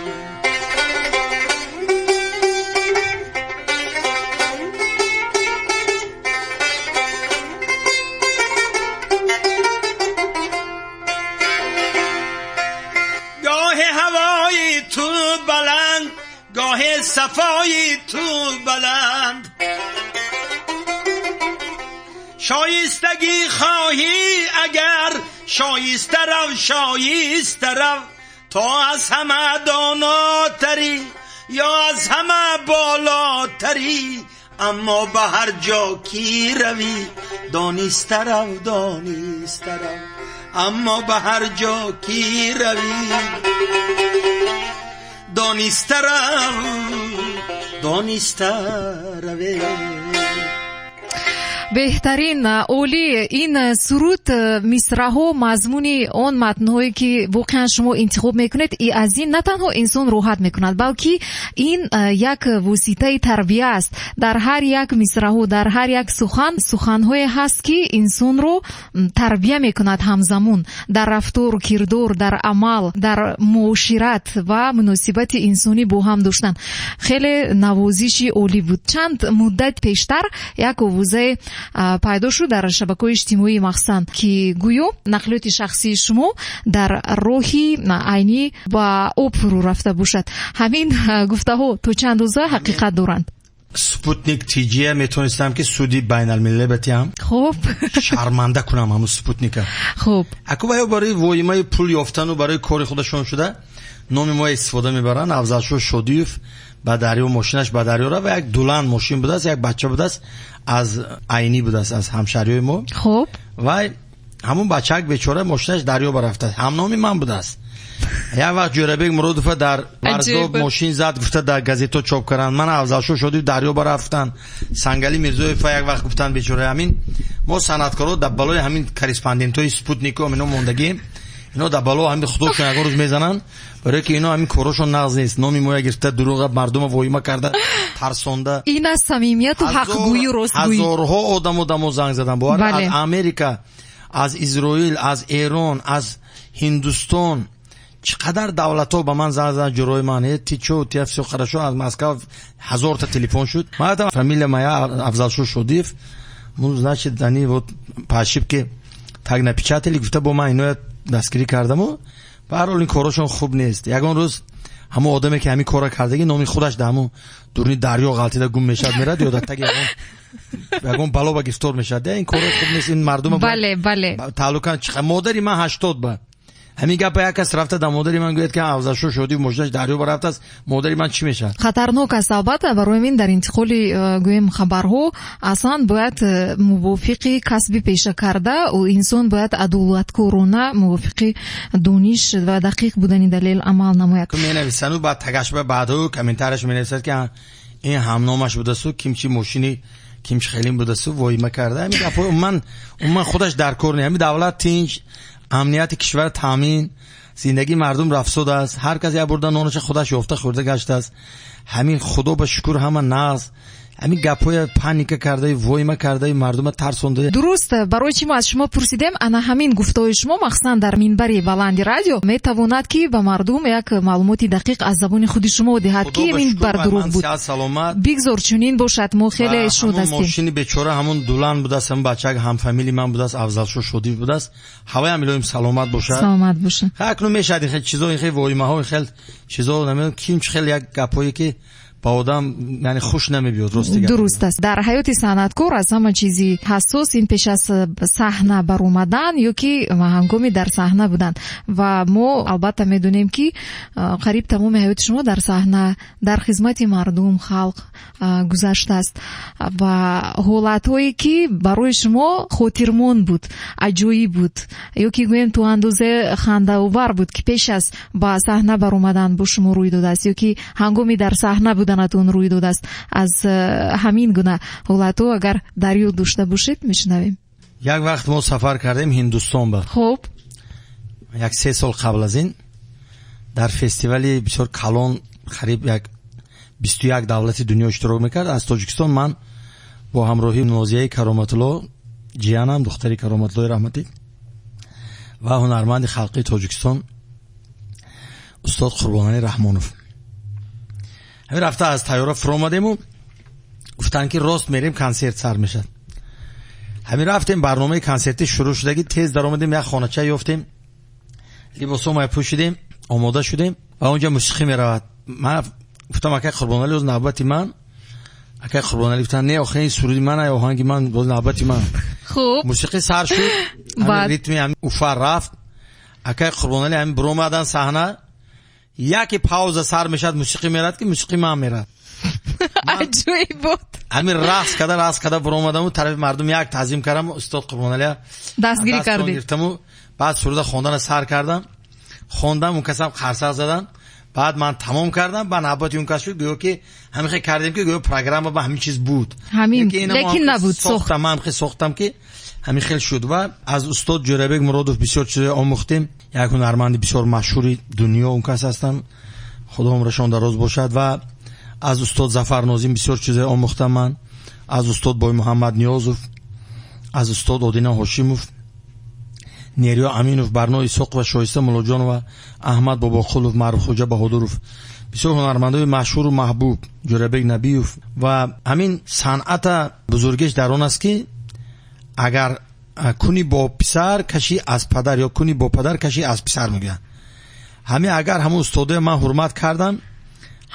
Гоҳе сафои ту баланд, шоистагӣ хоҳӣ агар, шоиста рав, шоиста рав, то аз ҳама донотарӣ ё аз ҳама болотарӣ, аммо ба ҳар ҷо ки равӣ дониста рав, дониста рав. Аммо ба ҳар ҷо ки равӣ, дониста рав, дониста раве. Беҳтарин, олӣ ин суруд, мисраҳо, мазмуни он матнҳое ки воқеан шумо интихоб мекунед, и аз ин на танҳо инсон роҳат мекунад, балки ин як воситаи тарбия аст. Дар ҳар як мисраҳо, дар ҳар як сухан суханҳое ҳаст, ки инсонро тарбия мекунад, ҳамзамон дар рафтор, кирдор, дар амал, дар муошират ва муносибати инсонӣ бо ҳам доштан. Хеле навозиши олӣ буд. Чанд муддат пештар як овозае пайдо шуд дар шабакаҳои иҷтимоӣ, махсусан ки гӯё нақлиёти шахсии шумо дар роҳи Айнӣ ба об фурӯ рафта бошад. Ҳамин гуфтаҳо то чӣ андоза ҳақиқат доранд? Спутник ТЖ метавонистам ки суди байналмилалӣ батиҳам. Шарманда кунам ҳамун Спутника. Аку ва ё барои воимаи пул ёфтану барои кори худашон шуда номи мо истифода мебаранд. Афзалшо Шодиев ба дарё, мошинаш ба дарё рафт ва як дулан мошин будааст, як бача будааст, аз Айнӣ будааст, аз ҳамшаҳриҳои мо. Ва ҳамун бачаак бечора мошинаш дарё барафтааст, ҳамноми ман будааст. Як вақт Ҷӯрабек Муродова дар Варзоб мошин зад, гуфта дар газето чоп карданд. Ман Афзалшо Шодиев дарё барафтан. Сангали Мирзоев як вақт гуфтанд бечора. Ҳамин мо санъаткоро дар балои ҳамин корреспондентҳои Спутнико ино мондагием. Ино дар бало ҳамин худошон ягон рӯз мезананд, барое ки ино ҳамин корошон нағз нест. Номи моя гирифта, дурӯға мардума воима карда, тарсонда. Ин аз самимияту ҳақгӯю ростгӯӣ. Ҳазорҳо одамо дамо занг задан. Бовар, аз Америка, аз Изроил, аз Эрон, аз Ҳиндустон, чӣ қадар давлатҳо ба ман занг задан, ҷурои ман. Э, ты чё, у тебя всё хорошо? Аз Москва 1000та телефон шуд. Ман гуфтам, фамилия моя Афзалшо Шодиев. Ну, значит, они вот по ошибке так напечатали. Гуфта, бо ман иноя дастгирӣ кардаму. Ба ҳар ҳол ин корошон хуб нест. Ягон рӯз ҳамон одаме ки ҳамин корро кардагӣ, номи худаш дар ҳамон дуруни дарё ғалтида гум мешавад, мерад ё дар таги ягон бало ба гирифтор мешавад. Ин коро хуб нест, ин мардума бале, бале. тааллуқан модари ман 80 ба. Ҳамин гапа як кас рафта дар модари ман гӯяд ки Афзалшо Шодиев мошинаш дарё барафтааст, модари ман чӣ мешавад? Хатарнок аст албатта. Барои ин дар интиқоли гӯем хабарҳо аслан бояд мувофиқи касби пеша карда, инсон бояд адолаткорона мувофиқи дониш ва дақиқ будани далел амал намояд. Менависану баъд тагашба баъдҳо комментарияш менависад ки ин ҳамномаш будасту кимчи мошини кимчи хелин будасту воима карда. Ҳамин гапҳо умуман худаш дар кор не. Ҳамин давлат тинч, амнияти кишвар таъмин, зиндагии мардум рафсуд аст, ҳар кас як бурда нонаша худаш ёфта хӯрда гаштааст. Ҳамин худо ба шукр ҳама нағз. Ҳамин гапҳоя паника кардаи, воима кардаи, мардума тарсонда. Дуруст, барои чӣ мо аз шумо пурсидем, ана ҳамин гуфтаҳои шумо махсусан дар минбари баланди радио метавонад ки ба мардум як маълумоти дақиқ аз забони худи шумо диҳад, ки ин бар дурӯғ буд. Саломат. Бигзор чунин бошад, мо хеле шод ҳастем. Мошини бечора ҳамун дулан будааст, ҳамун бачак ҳамфамили ман будааст, Афзалшо Шодиев будааст. Ҳаваям илоҳим саломат бошад. Саломат бошад. Акнун мешавад ин хел чизо, ин хел воимаҳо, ин хел чизо, намедонам ким чӣ хел як гапҳое ки ба одам яъне хуш намебиёд, рости гап. Дуруст аст. Дар ҳаёти санъаткор аз ҳама чизи ҳассос ин пеш аз саҳна баромадан ё ки ҳангоми дар саҳна будан. Ва мо албатта медонем ки қариб тамоми ҳаёти шумо дар саҳна, дар хизмати мардум, халқ гузаштааст ва ҳолатҳое ки барои шумо хотирмон буд, аҷоиб буд ё ки гӯем то андозе хандаовар буд ки пеш аз ба саҳна баромадан бо шумо рӯй додааст ё ки ҳангоми дар саҳна буданатон рӯй додааст. Аз ҳамин гуна ҳолатҳо агар дар ёд дошта бошед, мешунавем. Як вақт мо сафар кардем Ҳиндустон ба. Як 3 сол қабл аз ин дар фестивали бисёр калон, қариб як 21 давлати дунё иштирок мекард. Аз Тоҷикистон ман бо ҳамроҳии Нозияи Кароматулло, ҷиянам, духтари Кароматуллои раҳматӣ ва ҳунарманди халқии Тоҷикистон устод Қурбоналӣ Раҳмонов. Ҳамин рафта аз тайёра фуромадему гуфтанд ки рост мерем, консерт сар мешавад. Ҳамин рафтем, барномаи консертӣ шурӯъ шудагӣ, тез даромадем, як хонача ёфтем, либосомая пӯшидем, омода шудем ва онҷа мусиқӣ меравад. Ман гуфтам акай Қурбоналӣ, боз навбати ман. Акай Қурбоналӣ гуфтанд не, охир ин суруди ман, оҳанги ман, боз навбати ман. Мусиқӣ сар шуд, ҳамин ритми ҳамин уфа рафт. Акай Қурбоналӣ ҳамин биромадан саҳна, яке пауза сар мешавад, мусиқӣ мерад ки мусиқӣ ман мерад. Аҷоиб буд. Ҳамин рақс карда баромадаму тарафи мардум як таъзим кардам, устод Қурбоналия дастгирӣ кардед. Гирифтаму баъд суруда хондана сар кардам. Хондам, он касам қарсак задан. Баъд ман тамом кардам, ба навбати он кас шуд, гӯё ки ҳамин хел кардем, ки гӯё программа ба ҳамин чиз буд. Ҳамин, лекин набуд. Сохтам, ман хел сохтам, ки ҳамин хел шуд. Ва аз устод Ҷӯрабек Муродов бисёр чизое омӯхтем. Як ҳунарманди бисёр машҳури дунё он кас ҳастанд, Худо умрашон дароз бошад. Ва аз устод Зафар Нозим бисёр чизое омӯхтам ман, аз устод Боймуҳаммад Ниёзов, аз устод Одина Ҳошимов, Нериё Аминов, Барно Исоқова, Шоиста Муллоҷонова, Аҳмад Бобоқулов, Маъруфхоҷа Баҳодуров, бисёр ҳунармандои машҳуру маҳбуб, Ҷӯрабек Набиев. Ва ҳамин санъата бузургиш дар он аст, ки агар кунӣ бо писар, кашӣ аз падар, ё кунӣ бо падар, кашӣ аз писар, мегӯянд. Ҳамин агар ҳамун устодое ман ҳурмат кардам,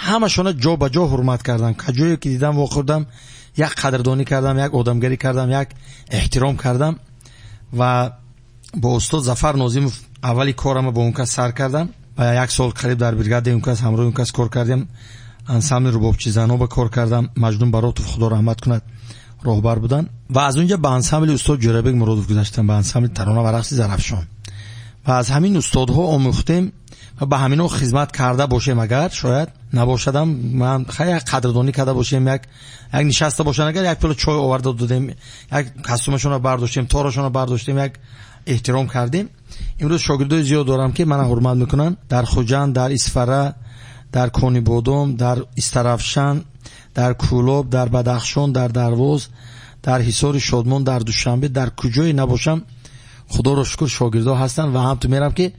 ҳамашона ҷо ба ҷо ҳурмат кардам. Каҷое ки дидам, вохӯрдам, як қадрдонӣ кардам, як одамгарӣ кардам, як эҳтиром кардам. Ва бо устод Зафар Нозимов аввали корама бо он кас сар кардам ва як сол қариб дар бригадаи он кас, ҳамроҳи он кас кор кардем. Ансамбли рубобчизаноба кор кардам, Маҷнун Баротов, Худо раҳмат кунад, роҳбар буданд. Ва аз он ҷа ба ансамбли устод Ҷӯрабек Муродов гузаштам, ба ансамбли тарона ва рақси Зарафшон. Ва аз ҳамин устодҳо омӯхтем ва ба ҳаминҳо хизмат карда бошем, агар шояд набошадам, ман хай як қадрдонӣ карда бошем, як нишаста бошанд, агар як пиёла чой оварда додем, як костюмашонро бардоштем, торашонро бардоштем, як эҳтиром кардем. Имрӯз шогирдои зиёд дорам, ки мана ҳурмат мекунанд дар Хуҷанд, дар Исфара, дар Конибодом, дар Истарафшан, дар Кӯлоб, дар Бадахшон, дар Дарвоз, дар Ҳисори Шодмон, дар Душанбе, дар куҷое набошам, Худоро шукр, шогирдо ҳастанд. Ва ҳамту мерам, ки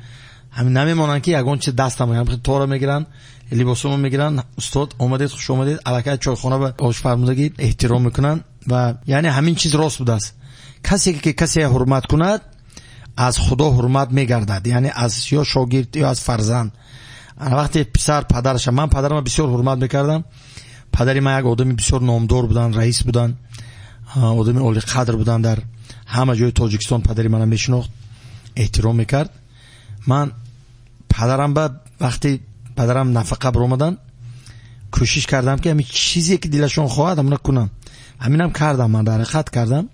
ҳамин намемонанд, ки ягон чиз дастам, тора мегиранд, либосомо мегиранд: «Устод, омадед, хуш омадед». Аллакай чойхона ба ошфармудагӣ эҳтиром мекунанд. Ва яъне ҳамин чиз рост будааст: касе ки касе ҳурмат кунад, аз Худо ҳурмат мегардад, яъне аз ё шогирд, ё аз фарзанд. Вақте писар падараша, ман падарама бисёр ҳурмат мекардам. Падари ман як одами бисёр номдор буданд, раис буданд, одами олиқадр буданд. Дар ҳама ҷои Тоҷикистон падари мана мешинохт, эҳтиром мекард. Ман падарам ба вақте падарам нафақа баромаданд, кӯшиш кардам, ки ҳамин чизе ки дилашон хоҳад, ҳамона кунам. Ҳаминам кардам, ман дар ҳақиқат кардам.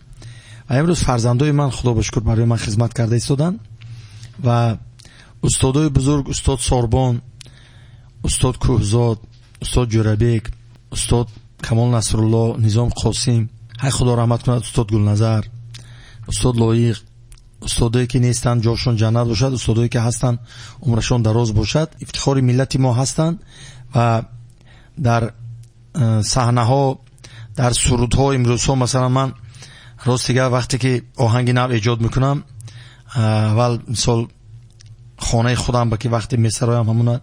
Ва имрӯз фарзандои ман, Худо ба шукр, барои ман хизмат карда истоданд. Ва устодои бузург, устод Сорбон, устод Кӯҳзод, устод Ҷӯрабек, устод Камол Насрулло, Низом Қосим, ҳай, Худо раҳмат кунад, устод Гулназар, устод Лоиқ, устодое ки нестанд, ҷошон ҷаннат бошад, устодое ки ҳастанд, умрашон дароз бошад, ифтихори миллати мо ҳастанд. Ва дар саҳнаҳо, дар сурудҳо имрӯзҳо, масалан, ман рости гап, вақте ки оҳанги нав эҷод мекунам, аввал, мисол, хонаи худам ба ки вақте месароям, ҳамуна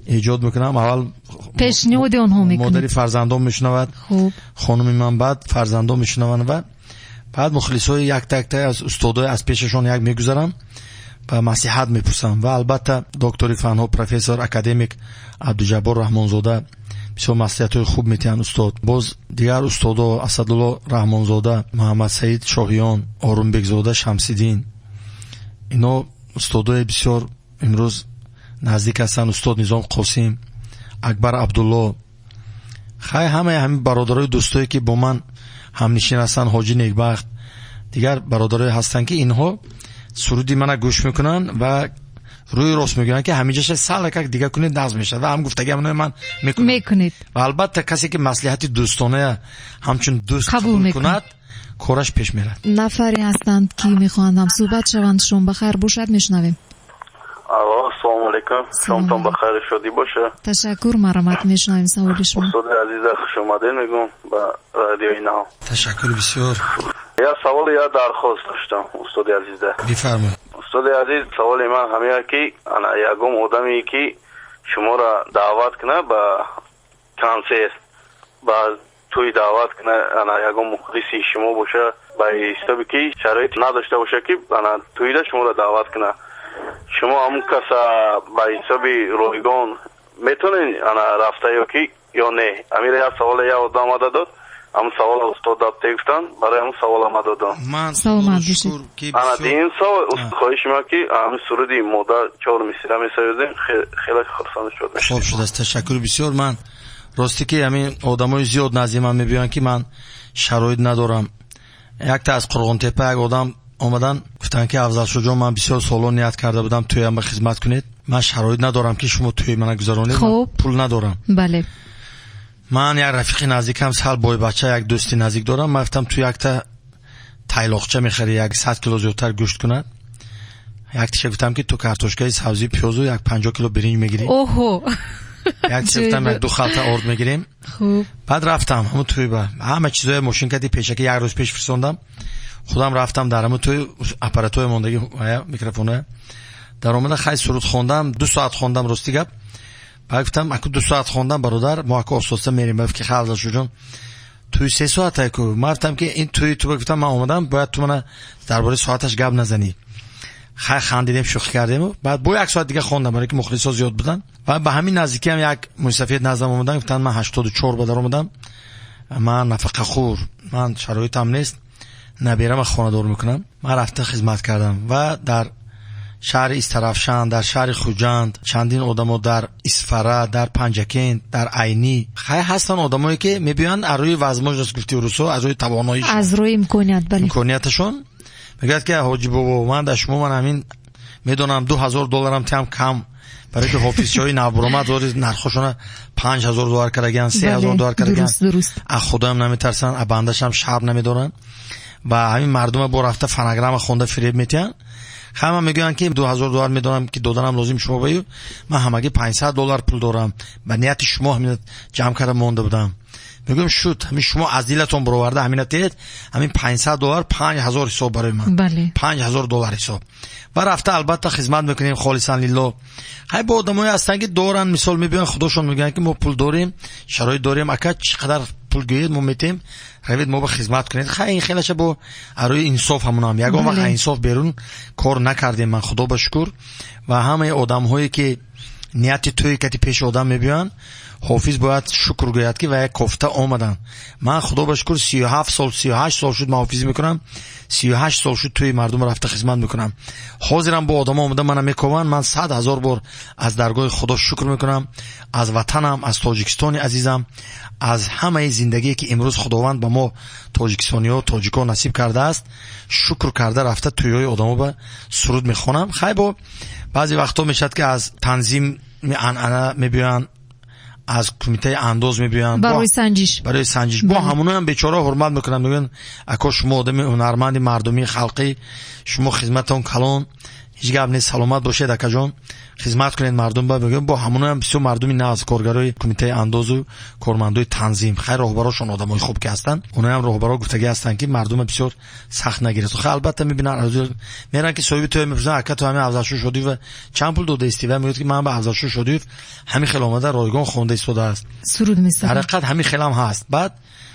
эҷод мекунам аввал. Пешниҳоди онҳо мекунед. Модари фарзандон мешунавад, хонуми ман, баъд фарзандон мешунаванд ва баъд мухлисҳои якта якта аз устодои аз пешашон як мегузарам ва маслиҳат мепурсам. Ва албатта доктори фанҳо, профессор, академик Абдуҷаббор Раҳмонзода бисёр маслиҳатҳои хуб метиҳанд устод. Боз дигар устодо, Асадулло Раҳмонзода, Муҳаммадсаид Шоҳиён, Орумбекзода Шамсиддин, ино устодои бисёр имрӯз наздик ҳастанд. Устод Низом Қосим, Акбар Абдулло, хай, ҳамаи ҳамин бародарои дӯстое ки бо ман ҳамнишин ҳастанд, Ҳоҷи Некбахт, дигар бародарое ҳастанд, ки инҳо суруди мана гӯш мекунанд ва рӯи рост мегӯянд, ки ҳаминҷаша салакак дига кунед, нағз мешавад. Ва ҳам гуфтаги ҳамонои ман мекунам. Мекунед. Ва албатта касе ки маслиҳати дӯстоная ҳамчун дӯст қабул қабул мекунад. кунад, кораш пеш мерад. Нафаре ҳастанд, ки мехоҳанд ҳамсӯҳбат шаванд. Шом ба хайр бошад, мешунавем. Алло, ассалому алайкум. Шомтон ба хайру шодӣ боша. Ташаккур, марҳамат, мешунавем саволи шумо. Устоди азиза, хуш омадед мегӯм ба радиои Нав. Ташаккури бисёр. Як савол, як дархост доштам, устоди азиза. Бифармоед. Устоди азиз, саволи ман ҳамия, ки ана ягон одаме ки шуморо даъват кунад ба консерт, ба тӯй даъват кунад, ана ягон мухлиси шумо боша, ба ҳисоби ки шароит надошта боша, ки ана тӯйда шуморо даъват кунад, шумо ҳамун каса ба ҳисоби ройгон метавонед ана рафта ё ки ё не? Амира як саволе як одам омада дод, ҳамун савола устод дабте гуфтанд, барои ҳамун савола ма додам. Ман Саломат бошед. шукр, ки ана бисёр дин савол, хоҳиши ман, ки ҳамин суруди модар чор мисра месоёдем, хеле хурсанд шуд. Хоб шудааст, ташаккури бисёр. Ман Ростӣ ки ҳамин одамои зиёд назди ман мебиёянд, ки ман шароит надорам. Якта аз Қурғонтепа як одам омадан, гуфтанд, ки Афзалшоҳҷон, ман бисёр солҳо ният карда будам, тӯям ба хизмат кунед, ман шароит надорам, ки шумо тӯи мана гузаронед, пул надорам. Ман як рафиқи наздикам, сал бойбача, як дӯсти наздик дорам. Ман гуфтам, ту якта тайлоқча мехарӣ, як 100 кило зиёдтар гӯшт кунад. Яктиша гуфтам, ки ту картошкаи сабзӣ, пиёзу як 50 кило биринҷ мегирӣ. Яктиша гуфтам, як ду халта орд мегирем. Баъд рафтам ҳамун тӯйба, ҳама чизоя мошин кади пешаки як рӯз пеш фирсондам. Худам рафтам дар ҳамун тӯй, аппаратҳои мондагӣ, микрофоноя даромада, хай, суруд хондам, 2 соат хондам, рости гап. Баъд гуфтам, аку 2 соат хондам, бародар, мо аку остоста мерем. Ба ки Афзалшоҳҷон, тӯи 3 соата ку. Ман гуфтам, ки ин тӯи ту, гуфтам, ман омадам, бояд ту мана дар бораи соаташ гап назанӣ. Хай, хандидем, шӯхӣ кардему, баъд бо як соат дига хондам, барои ки мухлисо зиёд буданд. Ва ба ҳамин наздикиам як мусафед наздам омадан, гуфтанд, ман 84 ба даромадам, ман нафақахӯр, ман шароитам нест, наберама хонадор мекунам. Ман рафта хизмат кардам ва дар шаҳри Истарафшан, дар шаҳри Хуҷанд чандин одамо, дар Исфара, дар Панҷакент, дар Айнӣ, хай, ҳастанд одамое, ки мебиёянд аз рӯи возможность, гуфти русо, аз рӯи тавоноиш, аз рӯи имконият, бале. Имконияташон. Мегӯяд, ки ҳоҷи бобо, ман дар шумо, ман ҳамин медонам, 2000 долларам тиам кам, барои ки ҳофизчиҳои навбуромад зори нархошона 5000 доллар кардагиан, 3000 доллар кардагиан, аз худоям наметарсанд, аз бандашам шарм намедоранд ва ҳамин мардума бо рафта фонограмма хонда фиреб метиҳанд. Ҳама мегӯянд, ки 2000 доллар медонам, ки доданам лозим шумо баю, ман ҳамагӣ 500 доллар пул дорам, ба нияти шумо ҳамин ҷамъ карда монда будам. Мегӯям, шуд, ҳамин шумо аз дилатон бароварда ҳамина теед, ҳамин 500 доллар 5000 ҳисоб барои ман, 5000 доллар ҳисоб. Ва рафта, албатта, хизмат мекунем холисан лилло. Ҳай, бо одамое ҳастанд, ки доранд, мисол, мебиёянд, худошон мегӯянд, ки мо пул дорем, шароит дорем, ака, чӣ қадар пул гӯед, мо метем, равед, мо ба хизмат кунед. Хай, ин хелаша бо арои инсоф, ҳамунам ягон вақт инсоф берун кор накардем ман, худо ба шукр. Ва ҳамаи одамҳое, ки нияти тӯи кати пеши одам мебиёянд, ҳофиз бояд шукр гӯяд, ки ва як кофта омаданд. Ман, худо ба шукр, 37 сол, 38 сол шуд ман ҳофизӣ мекунам, 38 сол шуд тӯи мардум рафта хизмат мекунам. Ҳозирам бо одамо омада мана мекованд. Ман 100 000 бор аз даргоҳи худо шукр мекунам, аз ватанам, аз Тоҷикистони азизам, аз ҳамаи зиндагие, ки имрӯз Худованд ба мо тоҷикистониҳо, тоҷикон насиб кардааст, шукр карда рафта тӯйҳои одамо ба суруд мехонам. Хай, бо баъзе вақтҳо мешавад, ки аз танзими анъана мебиёянд, аз кумитаи андоз мебиёянд. Барои санҷиш. Барои санҷиш. Бо ҳамоноям бечора ҳурмат мекунанд, мегӯянд, ако, шумо одами ҳунарманди мардумии халқӣ, шумо хизматон калон, ҳеҷ гап нест, саломат бошед, акаҷон, хизмат кунед мардум ба. Мегӯям, бо ҳамоноям бисёр мардуми нағз, коргарои кумитаи андозу кормандои танзим, хайр, роҳбарошон одамои хуб ки ҳастанд, оноям роҳбаро гуфтагӣ ҳастанд, ки мардума бисёр сахт нагиред. Хай, албатта, мебинанд, меранд, ки соҳиби тӯя мепурсанд, ака, ту ҳамин Афзалшо Шодиева чанд пул додаисти? Ва мегӯяд, ки ман ба Афзалшо Шодиев ҳамин хел омада ройгон хонда истодааст. Суруд месарояд. Дар ҳақиқат ҳамин хелам ҳаст. Баъд,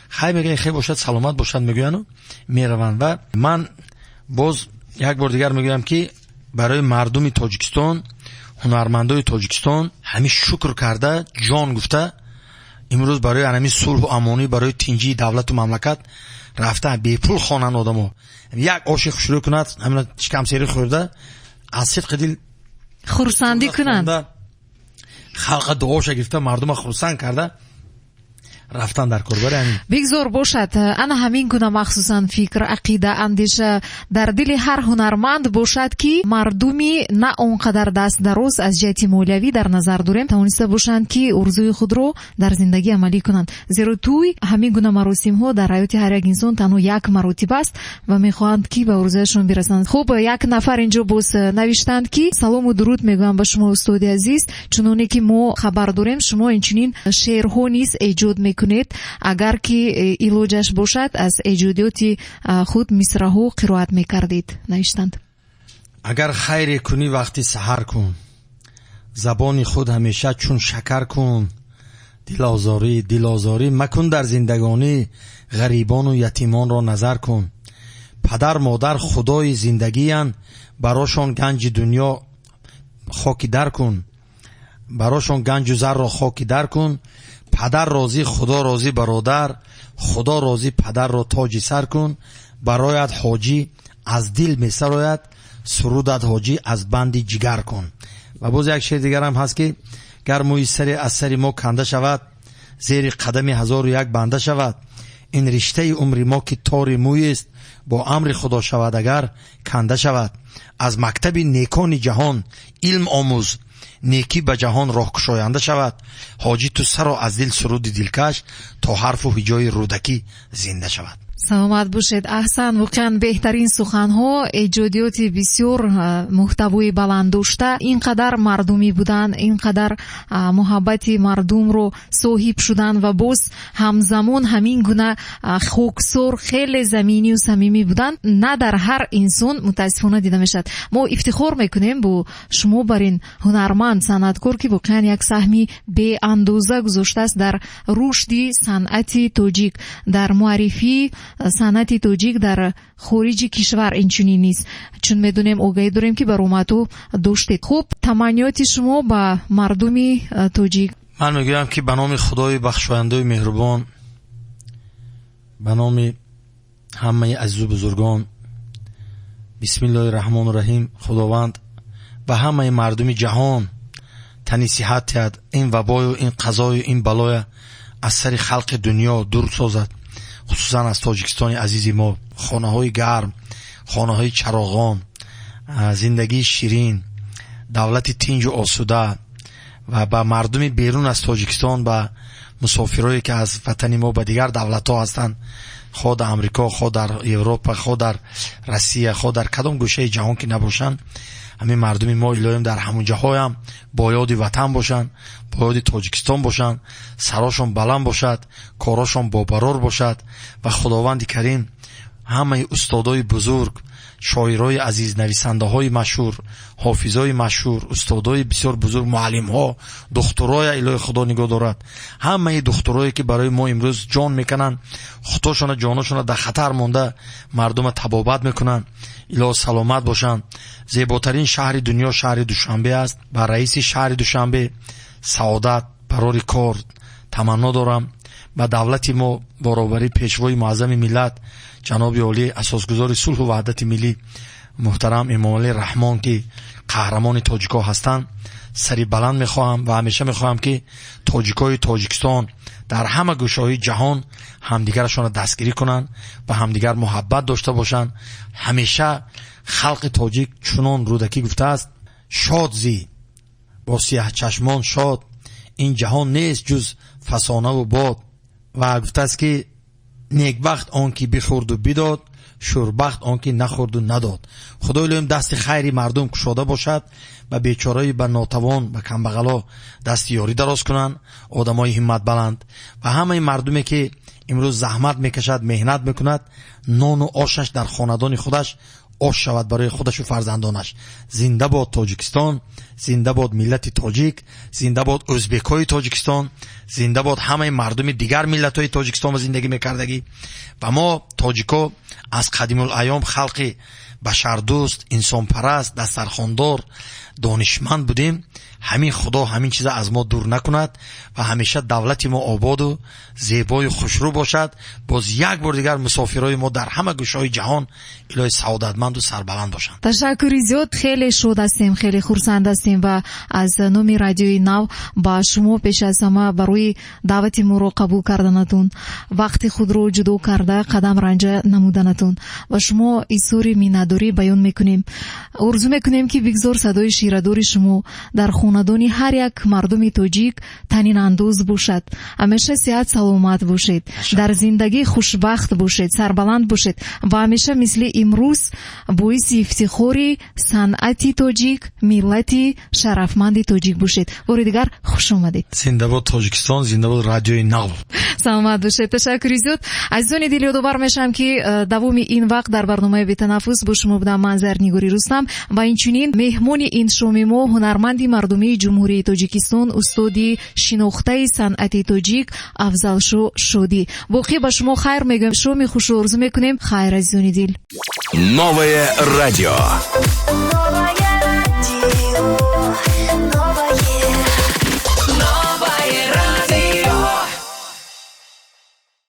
хай, мегӯянд, хел бошад, саломат бошад, мегӯяну мераванд. Ва ман боз як бор дигар мегӯям, ки барои мардуми Тоҷикистон, ҳунармандои Тоҷикистон ҳамин шукр карда, ҷон гуфта, имрӯз барои ҳамин сулҳу амонӣ, барои тинҷии давлату мамлакат рафта бепул хонанд одамо, як оши хушрӯ кунад, ҳамина шикамсерӣ хӯрда, аз сидқи дил хурсандӣ кунанд. Халқа дуоша гирифта, мардума хурсанд карда рафтан дар кор, барои ҳамин. Бигзор бошад ана ҳамин гуна, махсусан фикр, ақида, андеша дар дили ҳар ҳунарманд бошад, ки мардуми на он қадар даст дароз аз ҷиҳати молиявӣ дар назар дорем, тавониста бошанд, ки орзуи худро дар зиндагӣ амалӣ кунанд, зеро тӯй, ҳамин гуна маросимҳо дар ҳаёти ҳар як инсон танҳо як маротиба аст ва мехоҳанд, ки ба орзуяшон бирасанд. Хуб, як нафар инҷо боз навиштанд, ки салому дуруд мегӯям ба шумо, устоди азиз. Чуноне ки мо хабар дорем, шумо инчунин шеърҳо низ эҷод мекунед. Агар ки илоҷаш бошад, аз эҷодиёти худ мисраҳо қироат мекардед, навиштанд. Агар хайре кунӣ, вақти саҳар кун, забони худ ҳамеша чун шакар кун, дилозорӣ, дилозорӣ макун дар зиндагонӣ, ғарибону ятимонро назар кун. Падар модар худои зиндагиянд, барошон ганҷи дунё хоки дар кун, барошон ганҷу зарро хоки дар кун. Падар розӣ, худо розӣ, бародар, худо розӣ, падарро тоҷи сар кун. Барояд ҳоҷӣ аз дил месарояд, сурудат ҳоҷӣ аз банди ҷигар кун. Ва боз як шеър дигарам ҳаст, ки гар мӯи саре аз сари мо канда шавад, Зери қадами ҳазору як банда шавад. Ин риштаи умри мо, ки тори мӯест, бо амри Худо шавад агар канда шавад. Аз мактаби некони ҷаҳон илм омӯз, некӣ ба ҷаҳон роҳкушоянда шавад. Ҳоҷӣ, ту саро аз дил суруди дилкаш, то ҳарфу ҳиҷои Рӯдакӣ зинда шавад. Саломат бошед, аҳсан, воқеан беҳтарин суханҳо, эҷодиёти бисёр муҳтавои баланд дошта, ин қадар мардумӣ будан, ин қадар муҳаббати мардумро соҳиб шудан ва боз ҳамзамон ҳамин гуна хоксор, хеле заминию самимӣ будан на дар ҳар инсон мутаассифона дида мешавад. Мо ифтихор мекунем бо шумо, бар ин ҳунарманд, санъаткор, ки воқеан як саҳми беандоза гузоштааст дар рушди санъати тоҷик, дар муаррифии санъати тоҷик дар хориҷи кишвар. Инчунин низ, чун медонем, огаҳӣ дорем, ки баромадҳо доштед. Хуб, таманниёти шумо ба мардуми тоҷик? Ман мегӯям, ки ба номи Худои бахшояндаю меҳрубон, ба номи ҳамаи азизу бузургон, бисмиллоҳи раҳмону раҳим. Худованд ба ҳамаи мардуми ҷаҳон тани сиҳат диҳад, ин вабою ин қазою ин балоя аз сари халқи дунё дур созад, хусусан аз Тоҷикистони азизи мо. Хонаҳои гарм, хонаҳои чароғон, зиндагии ширин, давлати тинҷу осуда ва ба мардуми берун аз Тоҷикистон, ба мусофирое, ки аз ватани мо ба дигар давлатҳо ҳастанд, хо дар Амрико, хо дар Европа, хо дар Россия, хо дар кадом гӯшаи ҷаҳон ки набошанд, ҳамин мардуми мо илоҳим дар ҳамон ҷаҳоям бо ёди ватан бошанд, бо ёди Тоҷикистон бошанд, сарошон баланд бошад, корошон бобарор бошад. Ва Худованди Карим ҳамаи устодои бузург, шоирои азиз, нависандаҳои машҳур, ҳофизои машҳур, устодои бисёр бузург, муаллимҳо, духтуроя илоҳи Худо нигоҳ дорад. Ҳамаи духтурое, ки барои мо имрӯз ҷон мекунанд, худошона, ҷоношона дар хатар монда, мардума табобат мекунанд, илоҳ саломат бошанд. Зеботарин шаҳри дунё шаҳри Душанбе аст. Ба раиси шаҳри Душанбе саодат, барори кор таманно дорам. Ба давлати мо баробари пешвои муаззами миллат, ҷаноби олӣ, асосгузори сулҳу ваҳдати миллӣ, муҳтарам Эмомалӣ Раҳмон, ки қаҳрамони тоҷикҳо ҳастанд, сари баланд мехоҳам ва ҳамеша мехоҳам, ки тоҷикои Тоҷикистон дар ҳама гӯшаҳои ҷаҳон ҳамдигарашонро дастгирӣ кунанд, ба ҳамдигар муҳаббат дошта бошанд. Ҳамеша халқи тоҷик, чунон Рӯдакӣ гуфтааст: «Шод зӣ бо сиёҳчашмон шод, ин ҷаҳон нест ҷуз фасонаву бод». Ва гуфтааст, ки некбахт он ки бихӯрду бидод, шурбахт он ки нахӯрду надод. Худои илоҳим дасти хайри мардум кушода бошад, ба бечораи, ба нотавон, ба камбағало дасти ёрӣ дароз кунанд одамои ҳимматбаланд. Ва ҳамаи мардуме, ки имрӯз заҳмат мекашад, меҳнат мекунад, нону ошаш дар хонадони худаш ош шавад барои худашу фарзандонаш. Зинда бод Тоҷикистон, зинда бод миллати тоҷик, зинда бод ӯзбекҳои Тоҷикистон, зинда бод ҳамаи мардуми дигар миллатҳои Тоҷикистон зиндагӣ мекардагӣ. Ва мо тоҷико аз қадимулайём халқи башардӯст, инсонпараст, дастархондор, донишманд будем. Ҳамин Худо ҳамин чиза аз мо дур накунад ва ҳамеша давлати мо ободу зебою хушрӯ бошад. Боз як бор дигар мусофирои мо дар ҳама гӯшаҳои ҷаҳон илоҳи саодатманду сарбаланд бошанд. Ташаккури зиёд, хеле шод ҳастем, хеле хурсанд ҳастем ва аз номи Радиои Нав ба шумо пеш аз ҳама барои даъвати моро қабул карданатон, вақти худро ҷудо карда қадам ранҷа намуданатон ба шумо изҳори миннатдорӣ баён мекунем. Орзу мекунем, ки бигзор садои ширадори шумо дар хонадони ҳар як мардуми тоҷик танинандоз бошад. Ҳамеша сиҳат саломат бошед, дар зиндагӣ хушбахт бошед, сарбаланд бошед ва ҳамеша мисли имрӯз боиси ифтихори санъати тоҷик, миллати шарафманди тоҷик бошед. Бори дигар хуш омадед. Зинда бод Тоҷикистон, зинда бод Радиои Нав. Саломат бошед, ташаккури зиёд. Азизони дил, ёдовар мешавам, ки давоми ин вақт дар барномаи «Бетанаффус» бо шумо будам ман, Зарнигори Рустам, ва инчунин меҳмони ин шоми мо ҳунарманди мардумии Ҷумҳурии Тоҷикистон, устоди шинохтаи санъати тоҷик Афзалшо Шодӣ. Боқӣ ба шумо хайр мегӯем, шоми хушу орзу мекунем. Хайр, азизони дил. Новое радио. Новое радио.